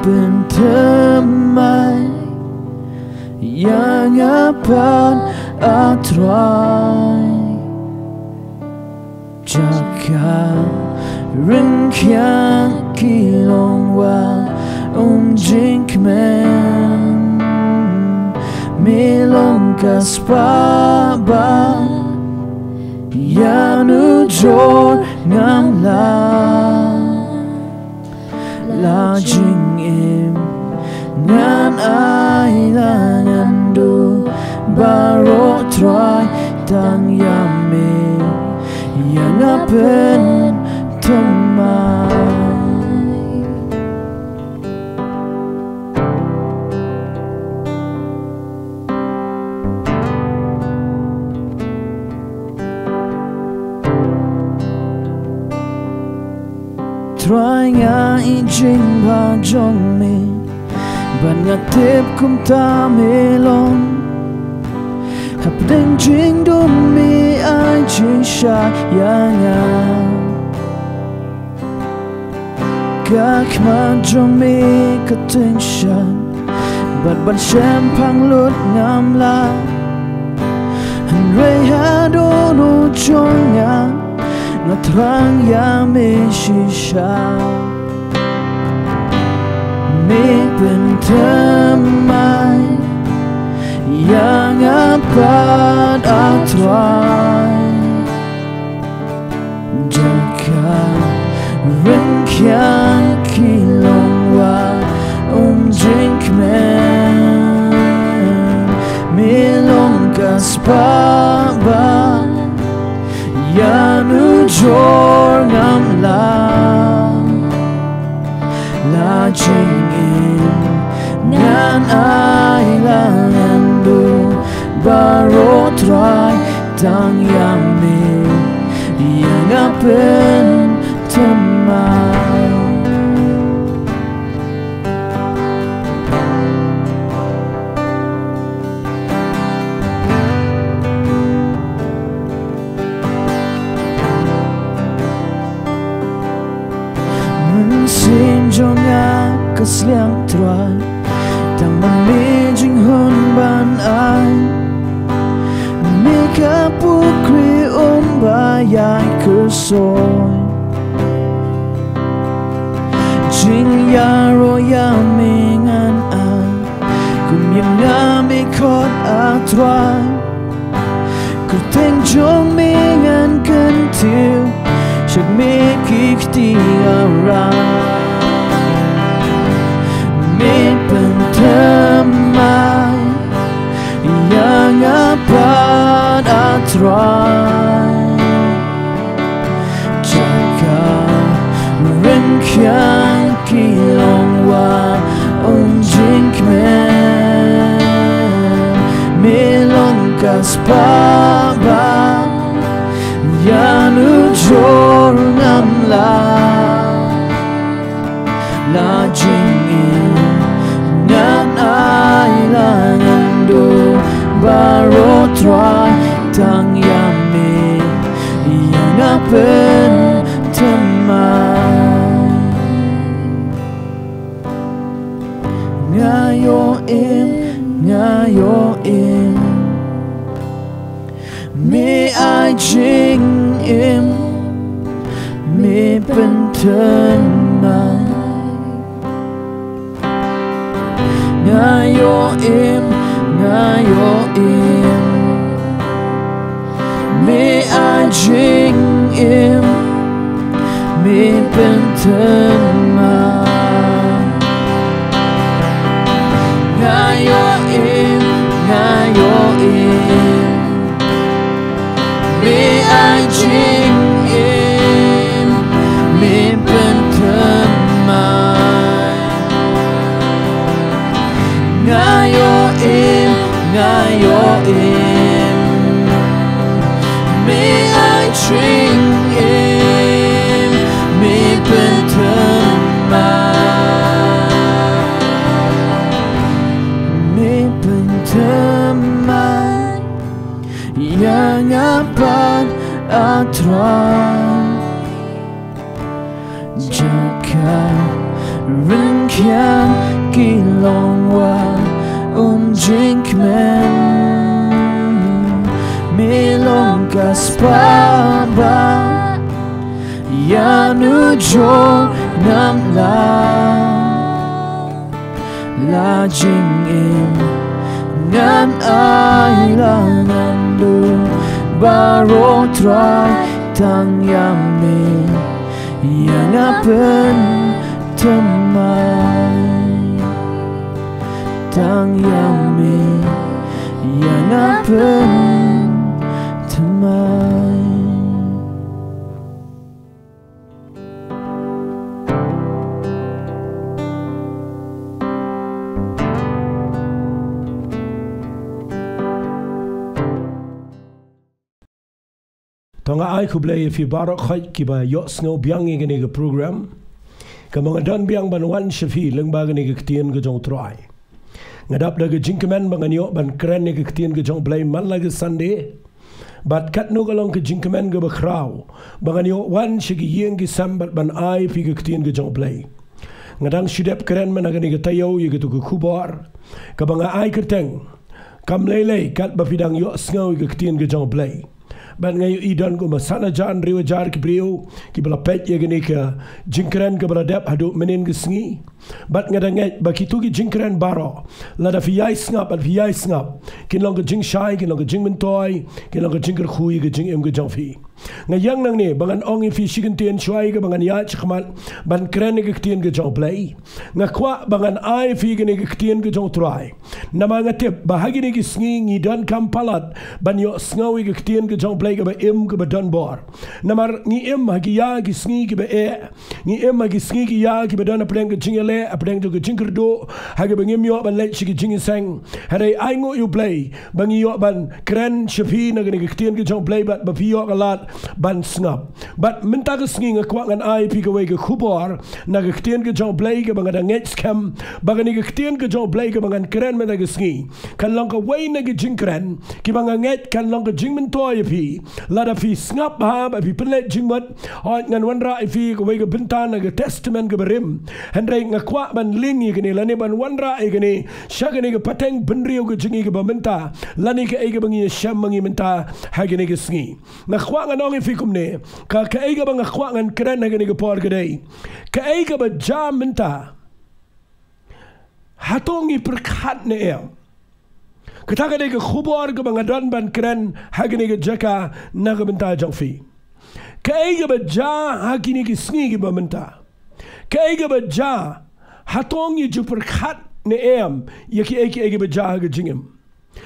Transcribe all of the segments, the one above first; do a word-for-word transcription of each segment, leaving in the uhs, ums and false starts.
pynthymmai ïa nga pat, A Trai. Jaka ryngkiang ki long wat um jingkmen. Me long ka spah ba ïanujor ngam lah. La jingim ngan ai, la ngan duh baroh, Trai, tang ïa me ïa nga pynthymmai. Trai, nga ïeit jingbha jong me, bad nga tip kumta me long. Hapdeng jingdum me ai jingshai ïa nga. Ka khmat jong me ka tyngshaiñ, bad ban shemphang lut ngam lah. Hynrei haduh jong nga, nga thrang ïa me shisha. Me pynthymmai ïa nga pat, A Trai. Jaka ryngkiang ki long wat um jingkmen. Me long ka spah ba ïanujor ngam lah. La jingim ngan ai, la ngan duh baroh, Trai, tang ïa me ïa nga pynthymmai. Mynsiem jong nga ka sliang, Trai, tang ma me jinghun ban ai. Me ka pukri um ba ïai kyrsoi. Jingïaroh ïa me ngan ai, kum ïa nga me khot, A Trai. Kyrteng jong me ngan kyntiew sha me ki kti arang. Me pynthymmai ïa nga pat, A Trai. Jaka ryngkiang ki long wat um jingkmen. Me long ka spah ba ïanujor ngam lah. La jingim ngan ai, la ngan duh baroh, Trai, tang ïa me ïa nga pynthymmai. Nga ïoh im, nga ïoh im. Me ai jingim, me pynthymmai. Nga ïoh im, nga ïoh im. Me ai jingim, me pynthymmai. Nga ïoh im, nga ïoh im. Me ai jingim, me pynthymmai. Nga ïoh im, nga ïoh im. Me ai jingim, me pynthymmai. Me pynthymmai ïa nga pat, A Trai. Jaka Ryngkat ki long wa um jingkmen, me long ka spah ba ïa nu jong nam la. La jingim ngan ai la ngan du baroh Trai, tang ïa me ïa nga pynthymmai. Tang ïa me ïa nga pynthymmai. To nga ai khublei ïa phi baroh khoit kiba ïohsngew biang ïa kane ka program. Kaba nga don biang ban wan sha phi lyngba kane ka ktien ka jong U Trai. Nga dap da ka jingkmen ba ngan ïoh ban kren ïa ka ktien ka jong U Blei man la ka Sunday. Bad katno ka long ka jingkmen kaba khraw ba ngan ïoh wan sha ki ïing ki sem bad ban ai phi ka ktien ka jong U Blei. Nga dang shu dep kren mynta kane ka taïew ïa katu ka khubor kaba nga ai kyrteng Kam Lei Lei katba phi dang ïohsngew ïa ka ktien ka jong U Blei. Bad nga ïohi don kumba san hajar hynriew hajar ki briew kiba la peit ïa kane ka jingkren kaba la dep haduh mynnin ka sngi. Bad nga da ngeit ba kitu ki jingkren baroh, lada phi ïai sngap, lada phi ïai sngap, kin long ka jingshai, kin long ka jingmyntoi, kin long ka jingkyrkhu ïa ka jingim ka jong phi. Nga ïeng nangne ba ngan ong ïa phi shi kyntien shuwa ïa kaba ngan ïaid shakhmat ban kren ïa ka ktien ka jong U Blei. Nga kwah ba ngan ai ïa phi kane ka ktien ka jong U Trai. Namar nga tip ba ha kine ki sngi ngi donkam palat ban ïohsngew ïa ka ktien ka jong U Blei kaba im kaba don bor. Namar ngi im ha ki ïa ki sngi kiba eh. Ngi im ha ki sngi ki ïa kiba don hapdeng ka jingïaleh, hapdeng jong ka jingkyrduh, ha kaba ngim ïoh ban leit sha ki jingïaseng. Hynrei ai nguh ïa U Blei ba ngi ïoh ban kren sha phi na kane ka ktien ka jong U Blei bad ba phi ïoh ka lad ban sngap. Bad mynta ka sngi nga kwah ngan ai ïa phi kawei ka khubor na ka ktien ka jong U Blei kaba nga da ngeit skhem ba kane ka ktien ka jong U Blei kaba ngan kren mynta ka sngi kan long kawei na ka jingkren kiba nga ngeit kan long ka jingmyntoi ïa phi. Lada phi sngap bha bad phi pynleit jingmut, hooid ngan wanrah ïa phi kawei ka bynta na ka Testament kaba rim. Hynrei nga kwah ban link ïa kane lane ban wanrah ïa kane sha kane ka pateng bynriew ka jong ngi kaba mynta lane kaei kaba ngi ïashem ma ngi mynta ha kane ka sngi. Nga kwah ngan ong ïa phi kumne, ka kaei kaba nga kwah ngan kren ha kane ka por ka dei, kaei kaba jia mynta, hato ngi pyrkhat ne em? Kata ka dei ka khubor kaba nga don ban kren ha kane ka jaka na ka bynta jong phi. Kaei kaba jia ha kine ki sngi kiba mynta? Kaei kaba jia? Hato ngi ju pyrkhat ne em ïa kiei kiei kiba jia ha ka jingim?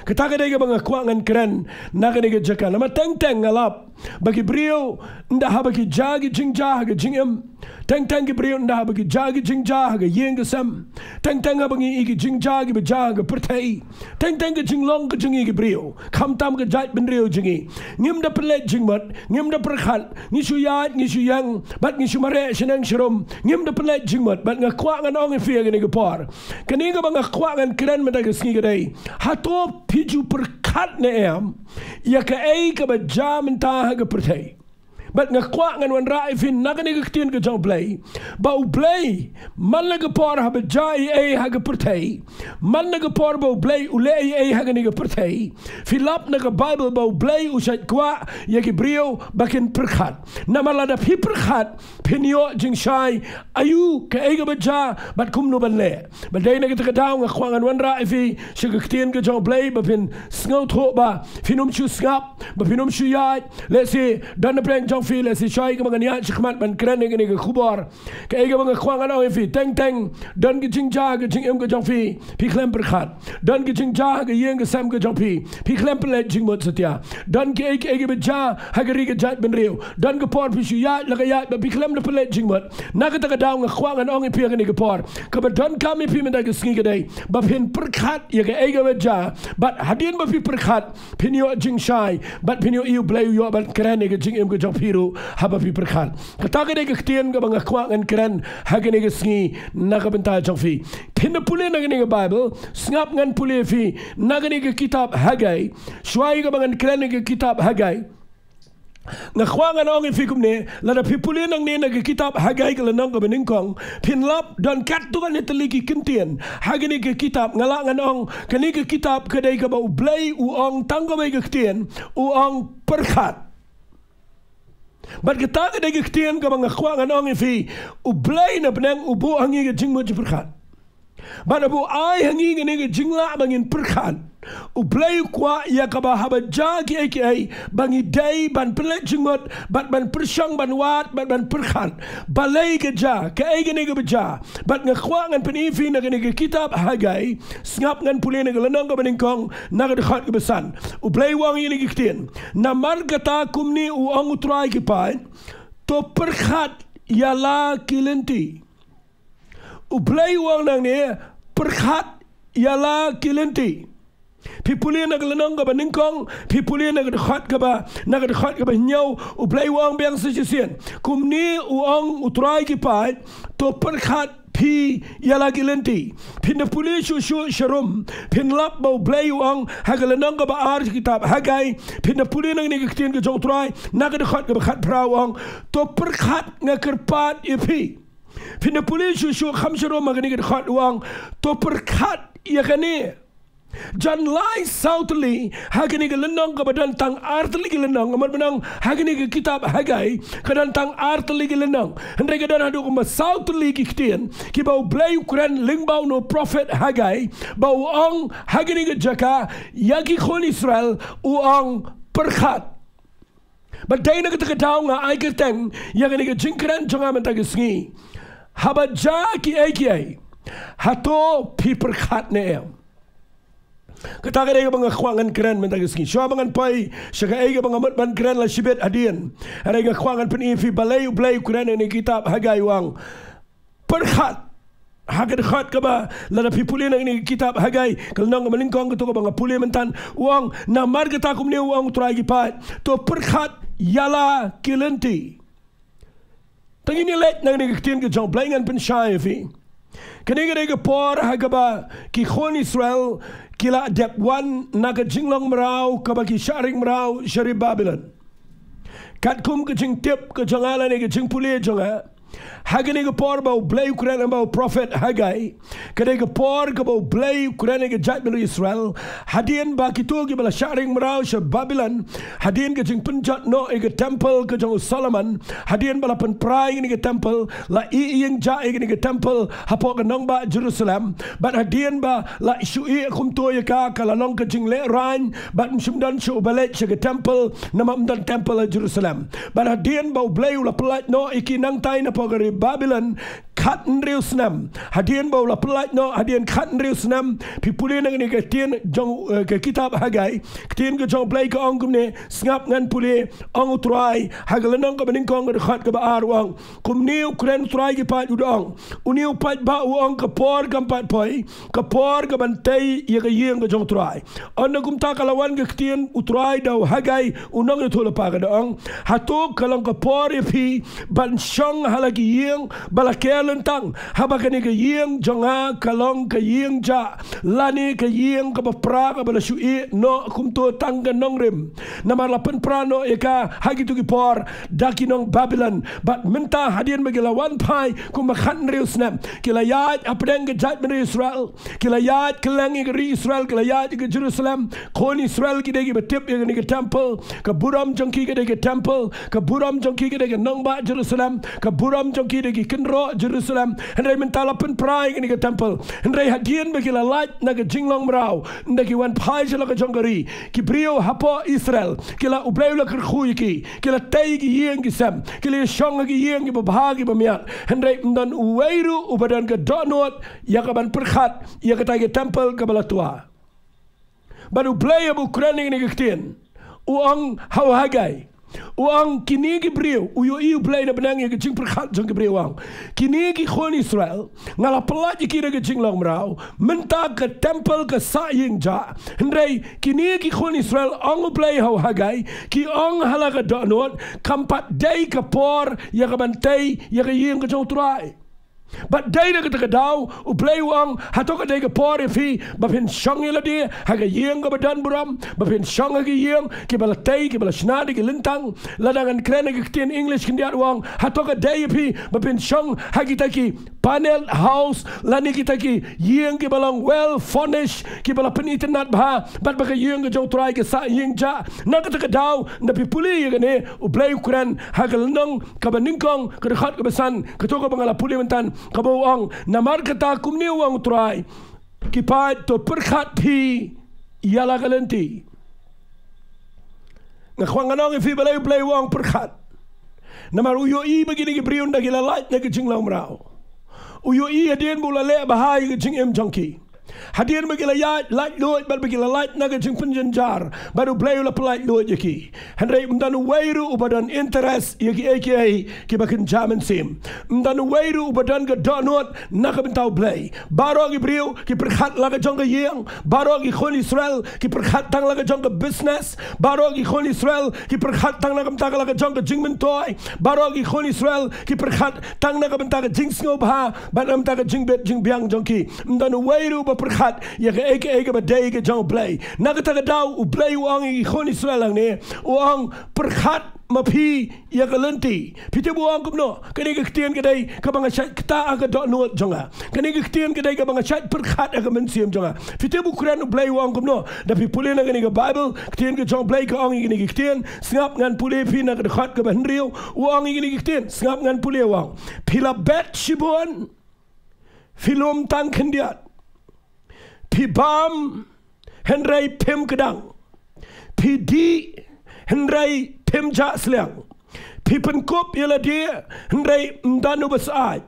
Kata ka dei kaba nga kwah ngan kren na kane ka jaka. Namar teng teng nga lap ba ki briew ynda haba ki jia ki jingjia ha ka jingim, teng teng ki briew ynda haba ki jia ki jingjia ha ka ïing ka sem, teng teng haba ngi ïohi ki jingjia kiba jia ha ka pyrthei, teng teng ka jinglong ka jong ngi ki briew, khamtam ka jaitbynriew jong ngi, ngim da pynleit jingmut, ngim da pyrkhat, ngi shu ïaid, ngi shu ïeng bad ngi shu mareh shaneng sharum, ngim da pynleit jingmut. Bad nga kwah ngan ong ïa phi ha kane ka por, kane kaba nga kwah ngan kren mynta ka sngi ka dei, hato phi ju pyrkhat ne em ïa kaei kaba jia mynta ha ka pyrthei? Bad nga kwah ngan wanrah ïa phi na kane ka ktien ka jong U Blei ba U Blei, man la ka por haba jia ei ei ha ka pyrthei, man la ka por ba U Blei u leh ei ei ha kane ka pyrthei, phi lap na ka Baibl ba U Blei u shait kwah ïa ki briew ba kin pyrkhat. Namar lada phi pyrkhat, phin ïoh jingshai aïu, kaei kaba jia bad kumno ban leh. Bad dei na kata ka daw nga kwah ngan wanrah ïa phi sha ka ktien ka jong U Blei ba phin sngewthuh ba phin ym shu sngap, ba phin ym shu ïaid. Lehse don hapdeng jong phi, lehse shuwa ïa kaba ngan ïaid shakhmat ban kren ïa kane ka khubor, kaei kaba nga kwah ngan ong ïa phi, teng teng don ki jingjia ha ka jingim ka jong phi, phi khlem pyrkhat. Don ki jingjia ha ka ïing ka sem ka jong phi, phi khlem pynleit jingmut satia. Don kiei kiei kiba jia ha ka ri ka jaitbynriew, don ka por phi shu ïaid la ka ïaid bad phi khlem da pynleit jingmut. Na kata ka daw nga kwah ngan ong ïa phi ha kane ka por, kaba donkam ïa phi mynta ka sngi ka dei ba phin pyrkhat ïa kaei kaba jia, bad hadien ba phi pyrkhat phin ïoh jingshai bad phin ïohi U Blei u ïoh ban kren ïa ka jingim ka jong phi ruh haba phi pyrkhat. Kata ka dei ka ktien kaba nga kwah ngan kren ha kane ka sngi na ka bynta jong phi. Phin da pule na kane ka Baibl, sngap ngan pule ïa phi na kane ka kitab Haggai. Shuwa ïa kaba ngan kren ïa ka kitab Haggai, Nga kwah ngan ong ïa phi kumne, lada phi pule nangne na ka kitab Haggai ka lynnong kaba nyngkong, phin lap don katto katne tylli ki kyntien ha kane ka kitab. Nga lah ngan ong kane ka kitab ka dei kaba U Blei u ong tang kawei ka ktien, u ong pyrkhat. Bad kata ka dei ka ktien kaba nga kwah ngan ong ïa phi, U Blei na bneng u buh ha ngi ka jingmut jingpyrkhat. Bad haba u ai ha ngi kane ka jinglah ba ngin pyrkhat, U Blei u kwah ïa kaba haba jia kiei kiei ba ngi dei ban pynleit jingmut bad ban pyrshang, ban wad bad ban pyrkhat balei ka jia, kaei kane kaba jia. Bad nga kwah ngan pyni ïa phi na kane ka kitab Haggai, sngap ngan pule na ka lynnong kaba nyngkong na ka dkhot kaba san. U Blei u ong ïa kane ka ktien, namar kata kumne u ong U Trai ki paid, to pyrkhat ïa la ki lynti. U Blei u ong nangne, pyrkhat ïa la ki lynti. Phi pule na ka lynnong kaba nyngkong, phi pule na ka dkhot kaba, na ka dkhot kaba hynñiew, U Blei u ong biang sa shisien. Kumne u ong U Trai ki paid, to pyrkhat phi ïa la ki lynti. Phin da pule shuh shuh sharum, phin lap ba U Blei u ong ha ka lynnong kaba ar kitab Haggai, phin da pule nangne ka ktien ka jong U Trai, na ka dkhot kaba khatphra u ong, to pyrkhat, nga kyrpad ïa phi. Phin da pule shuh shuh kham sharum ha kane ka dkhot u ong, to pyrkhat ïa kane. Jan lai saw tylli ha kane ka lynnong kaba don tang ar tylli ki lynnong, nga mut ban ong ha kane ka kitab Haggai ka don tang ar tylli ki lynnong. Hynrei ka don haduh kumba saw tylli ki ktien kiba U Blei u kren lyngba une u prophet Haggai, ba u ong ha kane ka jaka ïa ki khun Israel, u ong pyrkhat. Bad dei na kata ka daw nga ai kyrteng ïa kane ka jingkren jong nga mynta ka sngi, haba jia kiei kiei, hato phi pyrkhat ne em? Kata ka dei kaba nga kwah ngan kren mynta ka sngi. Shuwa ba ngan poi sha kaei kaba nga mut ban kren la shibit hadien, hynrei nga kwah ngan pyni ïa phi balei U Blei u kren ha kane ka kitab Haggai u ong pyrkhat. Ha ka dkhot kaba, lada phi pule na kane ka kitab Haggai ka lynnong kaba nyngkong, kato kaba nga pule mynta, u ong, namar kata kumne u ong U Trai ki paid, to pyrkhat ïa la ki lynti. Tang ngin ïa leit na kane ka ktien ka jong U Blei, ngan pynshai ïa phi. Kane ka dei ka por ha kaba ki khun Israel ki la dep wan na ka jinglong mraw kaba ki shah ring mraw sha ri Babilon. Katkum ka jingtip ka jong nga lane ka jingpule jong nga, ha kane ka por ba U Blei u kren lyngba u prophet Haggai, ka dei ka por kaba U Blei u kren ïa ka jaitbynriew Israel, hadien ba kito kiba la shah ring mraw sha Babilon, hadien ka jingpynjot noh ïa ka temple ka jong u Solomon, hadien ba la pynpra ïa kane ka temple, la ïeh ïeng jah ïa kane ka temple hapoh ka nongbah Jerusalem, bad hadien ba la shu ïeh kumto ïa ka, ka la long ka jinglehrain, bad ym shym don shuh uba leit sha ka temple, namar ym don temple ha Jerusalem. Bad hadien ba U Blei u la pyllait noh ïa ki nangtai napoh ka ri Babilon khathynriew snem, hadien ba u la pyllait noh, hadien khathynriew snem, phi pule na kane ka ktien jong, eh, ka kitab Haggai, ktien ka jong U Blei ka ong kumne, sngap ngan pule, ong U Trai, ha ka lynnong kaba nyngkong ka dkhot kaba ar u ong, kumne u kren U Trai ki paid u da ong, une u paidbah u ong ka por kam pat poi, ka por kaban tei ïa ka ïing ka jong U Trai. Ynda kumta ka la wan ka ktien U Trai da u Haggai u nongïathuhlypa, ka da ong, hato ka long ka por ïa phi ban shong ha la ki ïing ba la ker lyntang, haba kane ka ïing jong nga ka long ka ïing jah, lane ka ïing kaba pra kaba la shu ïeh noh kumto tang ka nongrim, namar la pynpra noh ïa ka ha kito ki por da ki nong Babilon. Bad mynta hadien ba ki la wan phai kumba khathynriew snem, ki la ïaid hapdeng ka jaitbynriew Israel, ki la ïaid kylleng ïa ka ri Israel, ki la ïaid ïa ka Jerusalem. Khun Israel ki dei kiba tip ïa kane ka temple, ka burom jong ki ka dei ka temple, ka burom jong ki ka dei ka nongbah Jerusalem, ka burom jong ki dei ki kynroh Jerusalem. Hynrei mynta la pynpra ïa kane ka temple. Hynrei hadien ba ki la lait na ka jinglong mraw, ynda ki wan phai sha la ka jong ka ri, ki briew hapoh Israel, ki la, U Blei u la kyrkhu ïa ki, ki la tei ki ïing ki sem, ki la shong ha ki ïing kiba bha kiba miat. Hynrei ym don uwei ruh uba don ka dohnud ïa kaban pyrkhat ïa kata ka temple kaba la twa. Bad U Blei haba u kren ïa kane ka ktien, u ong ha u Haggai, u ong kine ki briew, u ïohi U Blei na bneng ïa ka jingpyrkhat jong ki briew, u ong, kine ki khun Israel, nga la pyllait ïa ki na ka jinglong mraw, mynta ka temple ka sah ïing jah. Hynrei kine ki khun Israel, ong U Blei ha u Haggai, ki ong ha la ka dohnud, kam pat dei ka por ïa kaban tei ïa ka ïing ka jong U Trai. Bad dei na kata ka daw, U Blei u ong, hato ka dei ka por ïa phi, ba phin shong ïa lade, ha ka ïing kaba don burom, ba phin shong ha ka ïing, kiba la tei, kiba la shna da ki lyntang, lada ngan kren ha ka ktien English khyndiat u ong, hato ka dei ïa phi, ba phin shong ha kita ki paneled house, lane kita ki ïing kiba long well furnished, kiba la pynitynnad bha, bad ba ka ïing ka jong U Trai ka sah ïing jah, na kata ka daw, nda phi pule ïa kane, U Blei u kren, ha ka lynnong, kaba nyngkong, ka dkhot kaba san, kato kaba nga la pule mynta, kaba u ong, namar kata kumne u ong U Trai, ki paid to pyrkhat phi, ïa la ka lynti. Nga kwah ngan ong ïa phi balei U Blei u ong pyrkhat. Namar u ïohi ba kine ki briew ynda ki la lait na ka jinglong mraw. U ïohi hadien ba u la leh bha ïa ka jingim jong ki. Hadien ba ki la ïaid laitluid bad ba ki la lait na ka jingpynjynjar. Bad U Blei u la pyllait luid ïa ki. Hynrei ym don uwei ruh uba don interest ïa kiei kiei kiba kynja mynsiem. Ym don uwei ruh uba don ka dohnud na ka bynta U Blei. Baroh ki briew ki pyrkhat la ka jong ka ïing. Baroh ki khun Israel ki pyrkhat tang la ka jong ka business. Baroh ki khun Israel ki pyrkhat tang na ka bynta ka la ka jong ka jingmyntoi. Baroh ki khun Israel ki pyrkhat tang na ka bynta ka jingsngewbha bad na ka bynta ka jingbit jingbiang jong ki. Ym don uwei ruh ba pyrkhat ïa kaei kaei kaba dei ka jong U Blei. Na kata ka daw U Blei u ong ïa ki khun Israel hangne, u ong pyrkhat ma phi ïa ka lynti. Phi tip u ong kumno, kane ka ktien ka dei kaba nga shait ktah ha ka dohnud jong nga. Kane ka ktien ka dei kaba nga shait pyrkhat ha ka mynsiem jong nga. Phi tip u kren U Blei u ong kumno, da phi pule na kane ka Bible, ktien ka jong U Blei ka ong ïa kane ka ktien, sngap ngan pule phi na ka dkhot kaba hynriew, u ong ïa kane ka ktien, sngap ngan pule u ong. Phi la bet shibun, phi lum tang khyndiat. Phi bam, hynrei phim kdang. Phi dih, hynrei phim jah sliang. Phi pynkup ïa lade, hynrei ym don uba syaid.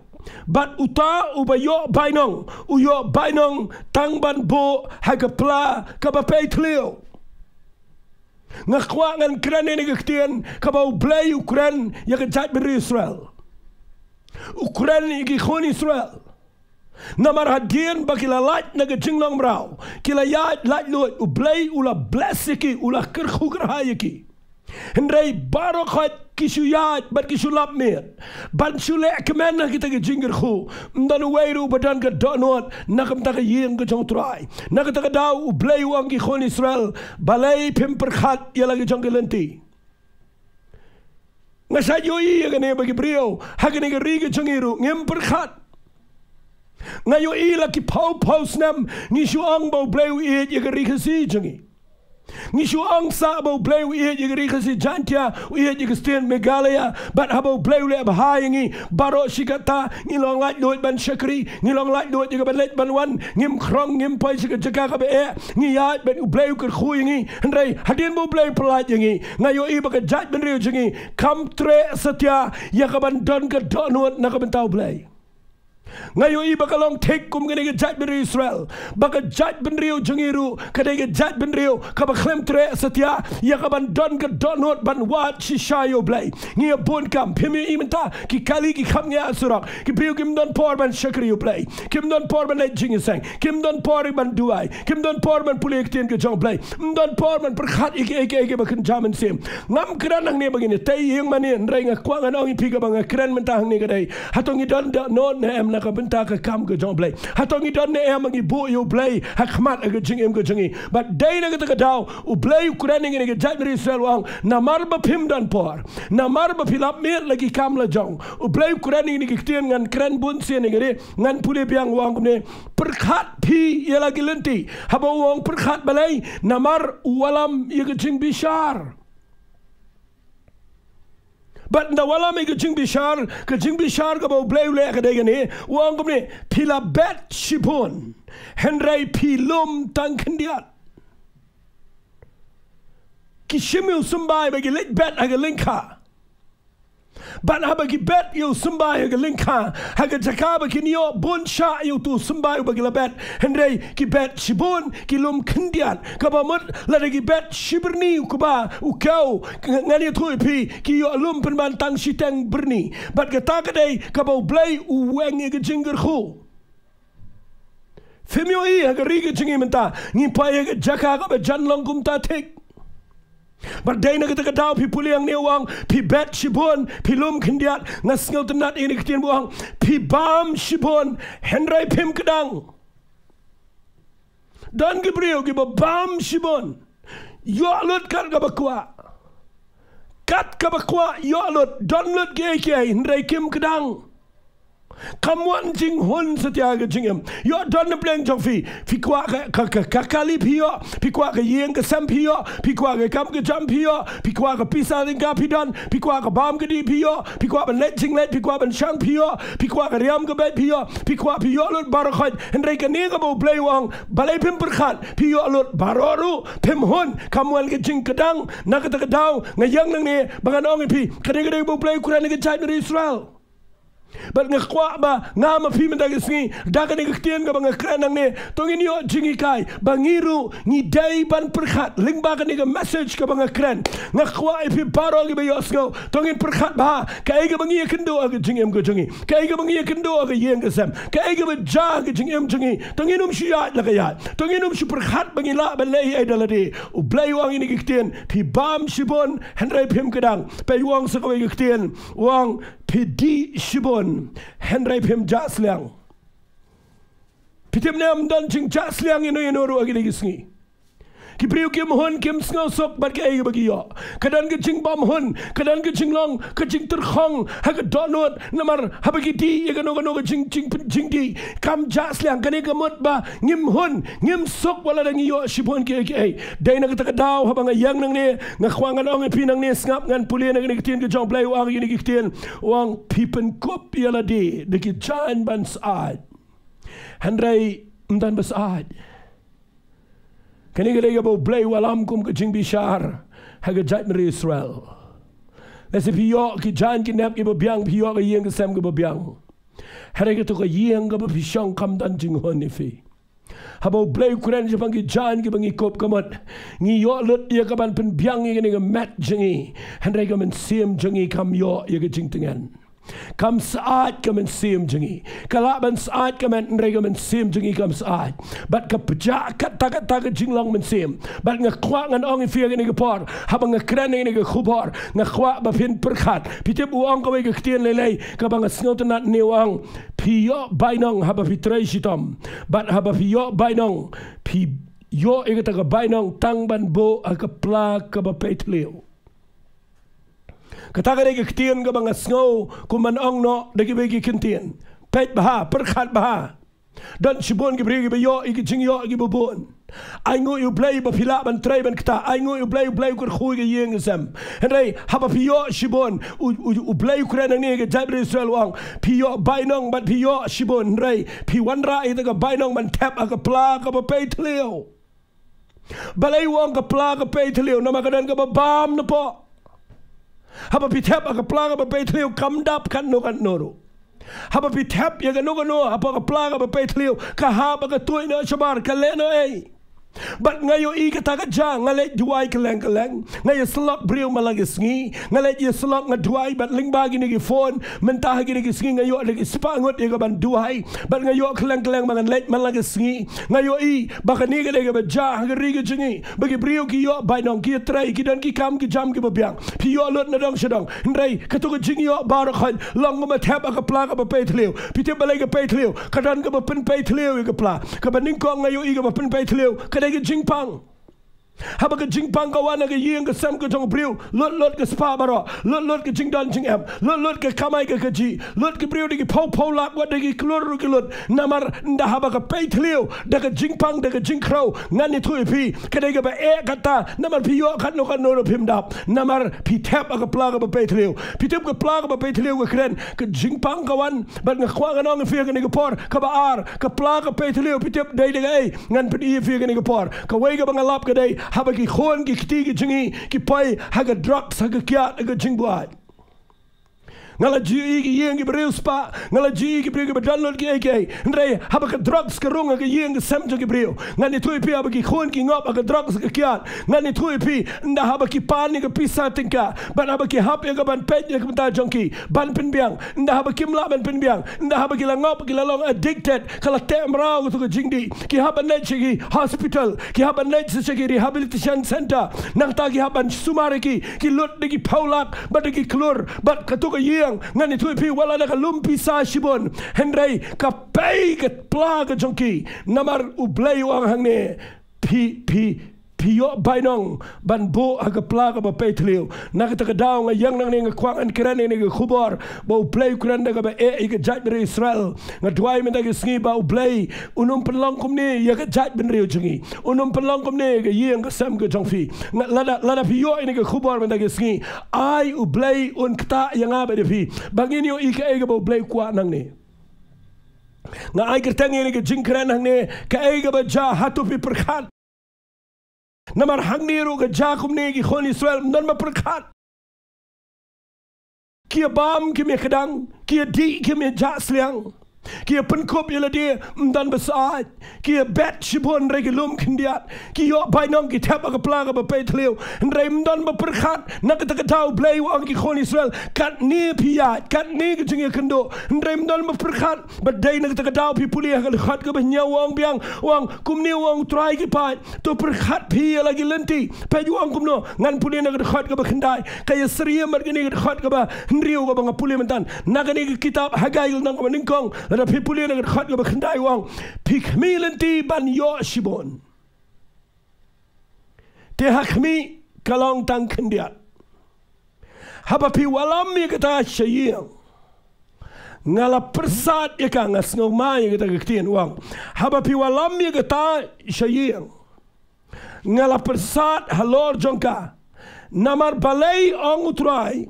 Bad uta uba ïoh bainong, u ïoh bainong tang ban buh ha ka pla kaba pei thliew. Nga kwah ngan kren ïa kane ka ktien, kaba U Blei u kren ïa ka jaitbynriew Israel. U kren ïa ki khun Israel. Namar hadien ba ki la lait na ka jinglong mraw, ki la ïaid laitluid, U Blei u la bless ïa ki, u la kyrkhu kyrhai ïa ki. Hynrei baroh khoit ki shu ïaid bad ki shu lap miet ban shu leh kmen ha kita ki jingkyrkhu. Ym don uwei ruh ba don ka dohnud na ka bynta ka ïing ka jong U Trai. Na kata ka daw U Blei u ong ki khun Israel, balei phim pyrkhat ïa la ki jong ki lynti. Nga shait ïohi ïa kane ba ki briew ha kane ka ri ka jong ngi ruh ngim pyrkhat. Nga ïohi la ki phew phew snem ngi shu ong ba U Blei u ïeit ïa ka ri Khasi jong ngi. Ngi shu ong sa ba U Blei u ïeit ïa ka ri Khasi Jaiñtia, u ïeit ïa ka state Meghalaya. Bad haba U Blei u leh bha ïa ngi, baroh shi katta ngi long laitluid ban shakri, ngi long laitluid ïa ka ban leit ban wan, ngim khrong, ngim poi sha ka jaka kaba eh, ngi ïaid bad U Blei u kyrkhu ïa ngi. Hynrei hadien ba U Blei u pyllait ïa ngi, nga ïohi ba ka jaitbynriew jong ngi kam treh satia ïa ka ban don ka dohnud na ka bynta U Blei. Nga ïohi ba ka long thik kum kane ka jaitbynriew Israel, ba ka jaitbynriew jong ngi ruh ka dei ka jaitbynriew kaba khlem treh satia ïa ka ban don ka dohnud ban wad shisha ïa U Blei. Ngi ïa bun kam, phim ïohi mynta, ki kali ki kham ngiah surok, ki briew kim don por ban shakri ïa U Blei, kim don por ban leit jingïaseng, kim don por ban duwai, kim don por ban pule ïa ka ktien ka jong U Blei, ym don por ban pyrkhat ïa kiei kiei kiba kynja mynsiem. Ngam kren hangne ba ngin ïatei ïing mane, hynrei nga kwah ngan ong ïa phi kaba nga kren mynta hangne ka dei, hato ngi don dohnud ne em na ka bynta ka kam ka jong U Blei? Hato ngi don ne em ba ngi buh ïa U Blei ha khmat ha ka jingim ka jong ngi? Bad dei na kata ka daw U Blei u kren ïa kine ki jaitbynriew Israel u ong, namar ba phim don por, namar ba phi lap miet la ki kam la jong. U Blei u kren ïa kine ki ktien, ngan kren bun sien ïa kine, ngan pule biang, u ong kumne, pyrkhat phi ïa la ki lynti. Haba u ong pyrkhat balei? Namar u wallam ïa ka jingbishar. Bad ynda wallam ïa ka jingbishar, ka jingbishar kaba U Blei u leh ka dei kane, u ong kumne, phi la bet shibun, hynrei phi lum tang khyndiat. Ki shim ïa u symbai bad ki leit bet ha ka lyngkha. Bad haba ki bet ïa u symbai ha ka lyngkha, ha ka jaka ba kin ïoh bun shah ïa utu u symbai uba ki la bet, hynrei ki bet shibun, ki lum khyndiat. Kaba mut lada ki bet shi byrni u kba, u kew, ng-, ngan ïathuh ïa phi, ki ïoh lum pynban tang shiteng byrni. Bad kata ka dei kaba U Blei u weng ïa ka jingkyrkhu. Phim ïohi ha ka ri ka jong ngi mynta, ngi poi ha ka jaka kaba jan long kumta thik. Bad dei na kata ka daw phi pule hangne u ong, phi bet shibun, phi lum khyndiat, nga sngewtynnad ïa kane ka ktien ba u ong, phi bam shibun, hynrei phim kdang. Don ki briew kiba bam shibun, ïoh lut kat kaba kwah. Kat kaba kwah, ïoh lut, don lut kiei kiei, hynrei kim kdang. Kam wan jinghun satia ka jingim. Ïoh don na pdeng jong phi. Phi kwah ka, ka, ka, ka kali phi ïoh. Phi kwah ka ïing ka sem phi ïoh. Phi kwah ka kam ka jam phi ïoh. Phi kwah ka pisa tyngka phi don. Phi kwah ka bam ka dih phi ïoh. Phi kwah ban leit jingleit. Phi kwah ban shang phi ïoh. Phi kwah ka riam ka beit phi ïoh. Phi kwah phi ïoh lut baroh khoit. Hynrei kane kaba U Blei u ong, balei phim pyrkhat? Phi ïoh lut baroh ruh. Phim hun. Kam wan ka jingkdang. Na kata ka daw nga ïeng nangne ba ngan ong ïa phi, kane ka dei kaba U Blei u kren ïa ka jaitbynriew Israel. Bad nga kwah ba nga ma phi mynta ka sngi, da kane ka ktien kaba nga kren nangne, to ngin ïoh jinghikai ba ngi ruh ngi dei ban pyrkhat lyngba kane ka message kaba nga kren. Nga kwah ïa phi baroh kiba ïohsngew, to ngin pyrkhat bha kaei kaba ngi ïakynduh ha ka jingim ka jong ngi, kaei kaba ngi ïakynduh ha ka ïing ka sem, kaei kaba jia ha ka jingim jong ngi. To ngin ym shu ïaid la ka ïaid, to ngin ym shu pyrkhat ba ngi lah ban leh ei ei da lade. U Blei u ong ïa kane ka ktien, phi bam shibun hynrei phim kdang. Peit u ong sa kawei ka ktien, u ong, phi dih shibun hynrei phim jah sliang. Phi tip ne em, don jingjah sliang ïano ïano ruh ha kine ki sngi. Ki briew kim hun, kim sngewsuk bad kaei kaba ki ïoh. Ka don ka jingbam hun, ka don ka jinglong ka jingtyrkhong ha ka dohnud, namar haba ki dih ïa kano kano ka jing, jing, jingdih, kam jah sliang. Kane ka mut ba ngim hun, ngim suk wat lada ngi ïoh shibun kiei kiei. Dei na kata ka daw haba nga ïeng nangne, nga kwah ngan ong ïa phi nangne, sngap, ngan pule na kane ka ktien ka jong U Blei, u ong ïa kine ki ktien, u ong, phi pynkup ïa lade da ki jaiñ ban syaid, hynrei ym don ba syaid. Kane ka dei kaba U Blei u ïalam kum ka jingbishar ha ka jaitbynriew Israel. Lehse phi ïoh ki jaiñ ki nep kiba biang, phi ïoh ka ïing ka sem kaba biang, hynrei kato ka ïing kaba phi shong kam don jinghun ïa phi. Haba U Blei u kren shaphang ki jaiñ kiba ngi kup, ka mut ngi ïoh lut ïa ka ban pynbiang ïa kane ka met jong ngi, hynrei ka mynsiem jong ngi kam ïoh ïa ka jingtngen. Kam syaid ka mynsiem jong ngi. Ka lah ban syaid ka met, hynrei ka mynsiem jong ngi kam syaid. Bad ka pjah katta katta ka jinglong mynsiem. Bad nga kwah ngan ong ïa phi ha kane ka por, haba nga kren ïa kane ka khubor, nga kwah ba phin pyrkhat. Phi tip u ong kawei ka ktien lei lei kaba nga sngewtynnad ne, u ong, phi ïoh bainong haba phi trei shitom, bad haba phi ïoh bainong, phi ïoh ïa kata ka bainong tang ban buh ha ka pla kaba pei thliew. Kata ka dei ka ktien kaba nga sngew kum ban ong noh da kiwei ki ktien. Peit bha, pyrkhat bha. Don shibun ki briew kiba ïoh ïa ki jingïoh kiba bun. Ainguh ïa U Blei ba phi lah ban trei ban ktah. Ainguh ïa U Blei, U Blei u kyrkhu ïa ka ïing ka sem. Hynrei haba phi ïoh shibun, U, U, U Blei u kren nangne ha ka jaitbynriew Israel, u ong, phi ïoh bainong bad phi ïoh shibun, hynrei phi wanrah ïa kata ka bainong ban thep ha ka pla kaba pei thliew. Balei u ong ka pla ka pei thliew? Namar ka don kaba bam napoh. Haba phi thep ha ka pla kaba pei thliew, kam dap katno katno ruh. Haba phi thep ïa kano kano hapoh ka pla kaba pei thliew, ka hap ha ka tuid noh shabar, ka leh noh ei. Bad nga ïohi kata ka jia, nga leit duwai kylleng kylleng. Nga ïasyllok briew man la ka sngi. Nga leit ïasyllok, nga duwai bad lyngba kine ki phone. Mynta ha kine ki sngi nga ïoh da ki spah ngut ïa ka ban duwai. Bad nga ïoh kylleng kylleng ba ngan leit man la ka sngi. Nga ïohi ba kane ka dei kaba jia ha ka ri ka jong ngi, ba ki briew ki ïoh bainong, ki ïatrei, ki don ki kam ki jam kiba biang. Phi ïoh lut na dong sha dong. Hynrei kato ka jingïoh baroh khoit long kumba thep ha ka pla kaba pei thliew. Phi tip balei ka pei thliew? Ka don kaba pynpei thliew ïa ka pla. Kaba nyngkong nga ïohi kaba pynpei thliew ka dei ka jingpang. Haba ka jingpang ka wan ha ka ïing ka sem ka jong u briew, lut lut ka spah baroh, lut lut ka jingdon jingem, lut lut ka kamai ka kajih, lut ki briew da ki phew phew lak, wat da ki klur ruh ki lut. Namar ynda haba ka pei thliew da ka jingpang da ka jingkhrew, ngan ïathuh ïa phi, ka dei kaba eh katta. Namar phi ïoh katno katno ruh phim dap, namar phi thep ha ka pla kaba pei thliew. Phi tip ka pla kaba pei thliew ka kren ka jingpang ka wan. Bad nga kwah ngan ong ïa phi ha kane ka por, kaba ar, ka pla ka pei thliew, phi tip dei da kaei? Ngan pyni ïa phi ha kane ka por. Kawei kaba nga lap ka dei haba ki khun ki kti ki jong ngi ki poi ha ka drugs, ha ka kiad, ha ka jingbuaid. Nga la ju ïohi ki ïing ki briew spah, nga la ju ïohi ki briew kiba download kiei kiei. Hynrei haba ka drugs ka rung ha ka ïing ka sem jong ki briew, ngan ïathuh ïa phi, haba ki khun ki ngop ha ka drugs ka kiad, ngan ïathuh ïa phi, ynda haba ki pan ïa ka pisa tyngka, bad haba ki hap ïa ka ban peit ïa ka bynta jong ki ban pynbiang, ynda haba kim lah ban pynbiang, ynda haba ki la ngop, ki la long addicted, ka la teh mraw kato ka jingdih, ki hap ban leit sha ki hospital, ki hap ban leit sha ki rehabilitation center. Nangta ki hap ban sumar ïa ki, ki lut da ki phew lak bad da ki klur, bad kato ka ïing, ngan ïathuh ïa phi, wat la da ka lum pisa shibun, hynrei ka pei ka pla ka jong ki. Namar U Blei u ong hangne, phi, phi, phi ïoh bainong ban buh ha ka pla kaba pei thliew. Na kata ka daw nga ïeng nangne, nga kwah ngan kren ïa kane ka khubor ba U Blei u kren da kaba eh ïa ka jaitbynriew Israel. Nga duwai mynta ka sngi ba U Blei un ym pynlong kumne ïa ka jaitbynriew jong ngi. Un ym pynlong kumne ïa ka ïing ka sem ka jong phi. Nga, lada, lada phi ïoh ïa kane ka khubor mynta ka sngi, ai U Blei un ktah ïa nga bad ïa phi, ba ngin ïohi kaei kaba U Blei u kwah nangne. Nga ai kyrteng ïa kane ka jingkren hangne, kaei kaba jia, hato phi pyrkhat? Namar hangne ruh ka jia kumne, ki khun Israel ym don ba pyrkhat. Ki ïa bam, kim ïa kdang, ki ïa dih, kim ïa jah sliang. Ki ïa pynkup ïa lade, ym don ba sah. Ki ïa bet shibun, hynrei ki lum khyndiat. Ki ïoh bainong, ki thep ha ka pla kaba pei thliew, hynrei ym don ba pyrkhat. Na kata ka daw U Blei u ong ïa ki khun Israel, katne phi ïaid, katne ka jingïakynduh, hynrei ym don ba pyrkhat. Bad dei na kata ka daw phi pule ha ka dkhot kaba hynñiew u ong biang, u ong kumne, u ong U Trai ki paid, to pyrkhat phi ïa la ki lynti. Peit u ong kumno, ngan pule na ka dkhot kaba khyndai, ka ïasyriem bad kane ka dkhot kaba hynriew kaba nga pule mynta. Na kane ka kitab Haggai lynnong kaba nyngkong, lada phi pule na ka dkhot kaba khyndai u ong, phi khmih lynti ban ïoh shibun, te ha khmih ka long tang khyndiat. Haba phi wallam ïa kata sha ïing, nga la pyrsad ïa ka, nga sngewma ïa kata ka ktien u ong. Haba phi wallam ïa kata sha ïing, nga la pyrsad halor jong ka. Namar balei, ong U Trai,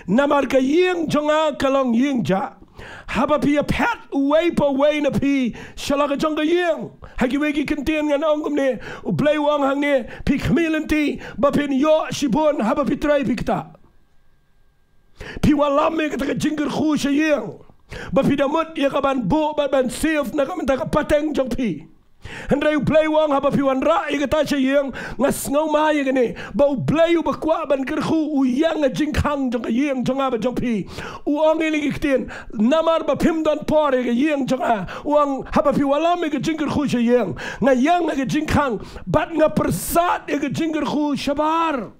namar ka ïing jong nga ka long ïing jah. Haba phi ïa phet uwei pa uwei na phi sha la ka jong ka ïing. Ha kiwei ki kyntien ngan ong kumne, U Blei u ong hangne, phi khmih lynti ba phin ïoh shibun, haba phi trei phi ktah. Phi wallam ïa kata ka jingkyrkhu sha ïing, ba phi da mut ïa ka ban buh bad ban save na ka bynta ka pateng jong phi. Hynrei U Blei u ong, haba phi wanrah ïa kata sha ïing, nga sngewma ïa kane, ba U Blei uba kwah ban kyrkhu u ïeng ha jingkhang jong ka ïing jong nga bad jong phi. U ong ïa kine ki ktien, namar ba phim don por ïa ka ïing jong nga. U ong, haba phi wallam ïa ka jingkyrkhu sha ïing, nga ïeng ha ka jingkhang, bad nga pyrsad ïa ka jingkyrkhu shabar.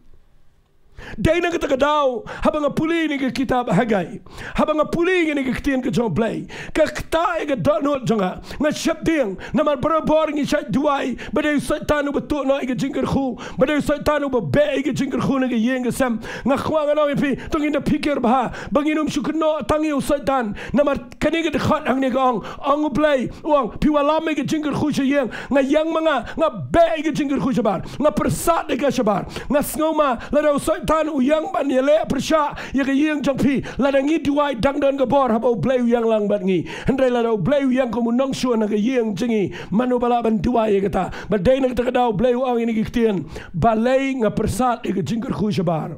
Dei na kata ka daw, haba nga pule ïa kane ka kitab Haggai, haba nga pule ïa kane ka ktien ka jong U Blei, ka ktah ïa ka dohnud jong nga. Nga sheptieng, namar barabor ngi shait duwai ba dei u Soitan uba tuh noh ïa ka jingkyrkhu, ba dei u Soitan uba beh ïa ka jingkyrkhu na ka ïing ka sem. Nga kwah ngan ong ïa phi, to ngin da phikir bha, ba ngin ym shu kynnoh tang ïa u Soitan. Namar kane ka dkhot hangne ka ong, ong U Blei, u ong, phi wallam ïa ka jingkyrkhu sha ïing, nga ïeng ma nga, nga beh ïa ka jingkyrkhu shabar, nga pyrsad ïa ka shabar. Nga sngewma lada u Soitan u ïeng ban ïaleh pyrshah ïa ka ïing jong phi, lada ngi duwai dang don ka bor haba U Blei u ïeng lang bad ngi. Hynrei lada U Blei u ïeng kum u nongshun ha ka ïing jong ngi, mano ba lah ban duwai ïa kata? Bad dei na kata ka daw U Blei u ong ïa kine ki ktien, balei nga pyrsad ïa ka jingkyrkhu shabar.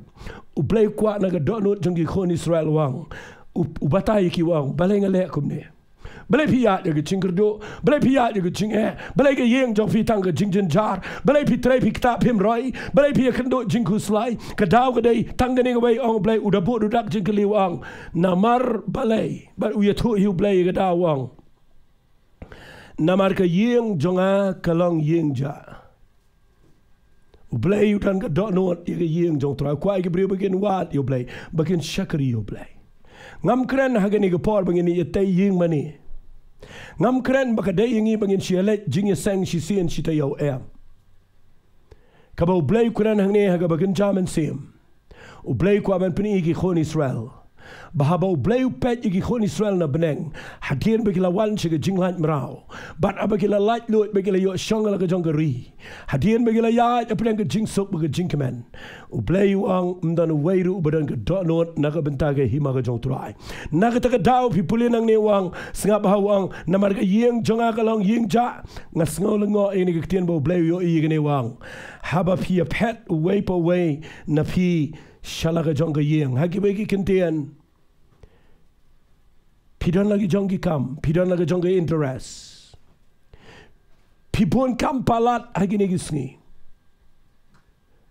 U Blei u kwah na ka dohnud jong ki khun Israel u ong, u, u batai ïa ki u ong, balei nga leh kumne? Balei phi ïaid ïa ka jingkyrduh? Balei phi ïaid ïa ka jingeh? Balei ka ïing jong phi tang ka jingjynjar? Balei phi trei phi ktah phim roi? Balei phi ïakynduh jingkhuslai? Ka daw ka dei tang kane kawei, ong U Blei, u da buh da dak jingkylli u ong, namar balei? Bad u ïathuh hi U Blei ïa ka daw u ong, namar ka ïing jong nga ka long ïing jah. U Blei u don ka dohnud ïa ka ïing jong U Trai. U kwah ïa ki briew ba kin wad ïa U Blei, ba kin shakri ïa U Blei. Ngam kren ha kane ka por ba ngin ïatei ïing mane. Ngam kren ba ka dei ïa ngi ba ngin shu ïaleit jingïaseng shisien shi taïew, em. Kaba U Blei u kren hangne ha kaba kynja mynsiem, U Blei u kwah ban pyni ïa ki khun Israel ba haba U Blei u peit ïa ki khun Israel na bneng, hadien ba ki la wan sha ka jinglait mraw, bad haba ki la laitluid, ba ki la ïoh shong ha la ka jong ka ri, hadien ba ki la ïaid hapdeng ka jingsuk bad ka jingkmen, U Blei u ong, ym don uwei ruh uba don ka dohnud na ka bynta ka hima ka jong U Trai. Na kata ka daw phi pule nangne u ong, sngap bha u ong, namar ka ïing jong nga ka long ïing jah. Nga sngew lyngngoh ïa kane ka ktien ba U Blei u ïohi ïa kane u ong, haba phi ïa phet uwei pa uwei na phi sha la ka jong ka ïing. Ha kiwei ki kyntien, Ki don la ki jong ki kam, phi don la ki jong ki interest. Phi bun kam palat ha kine ki sngi.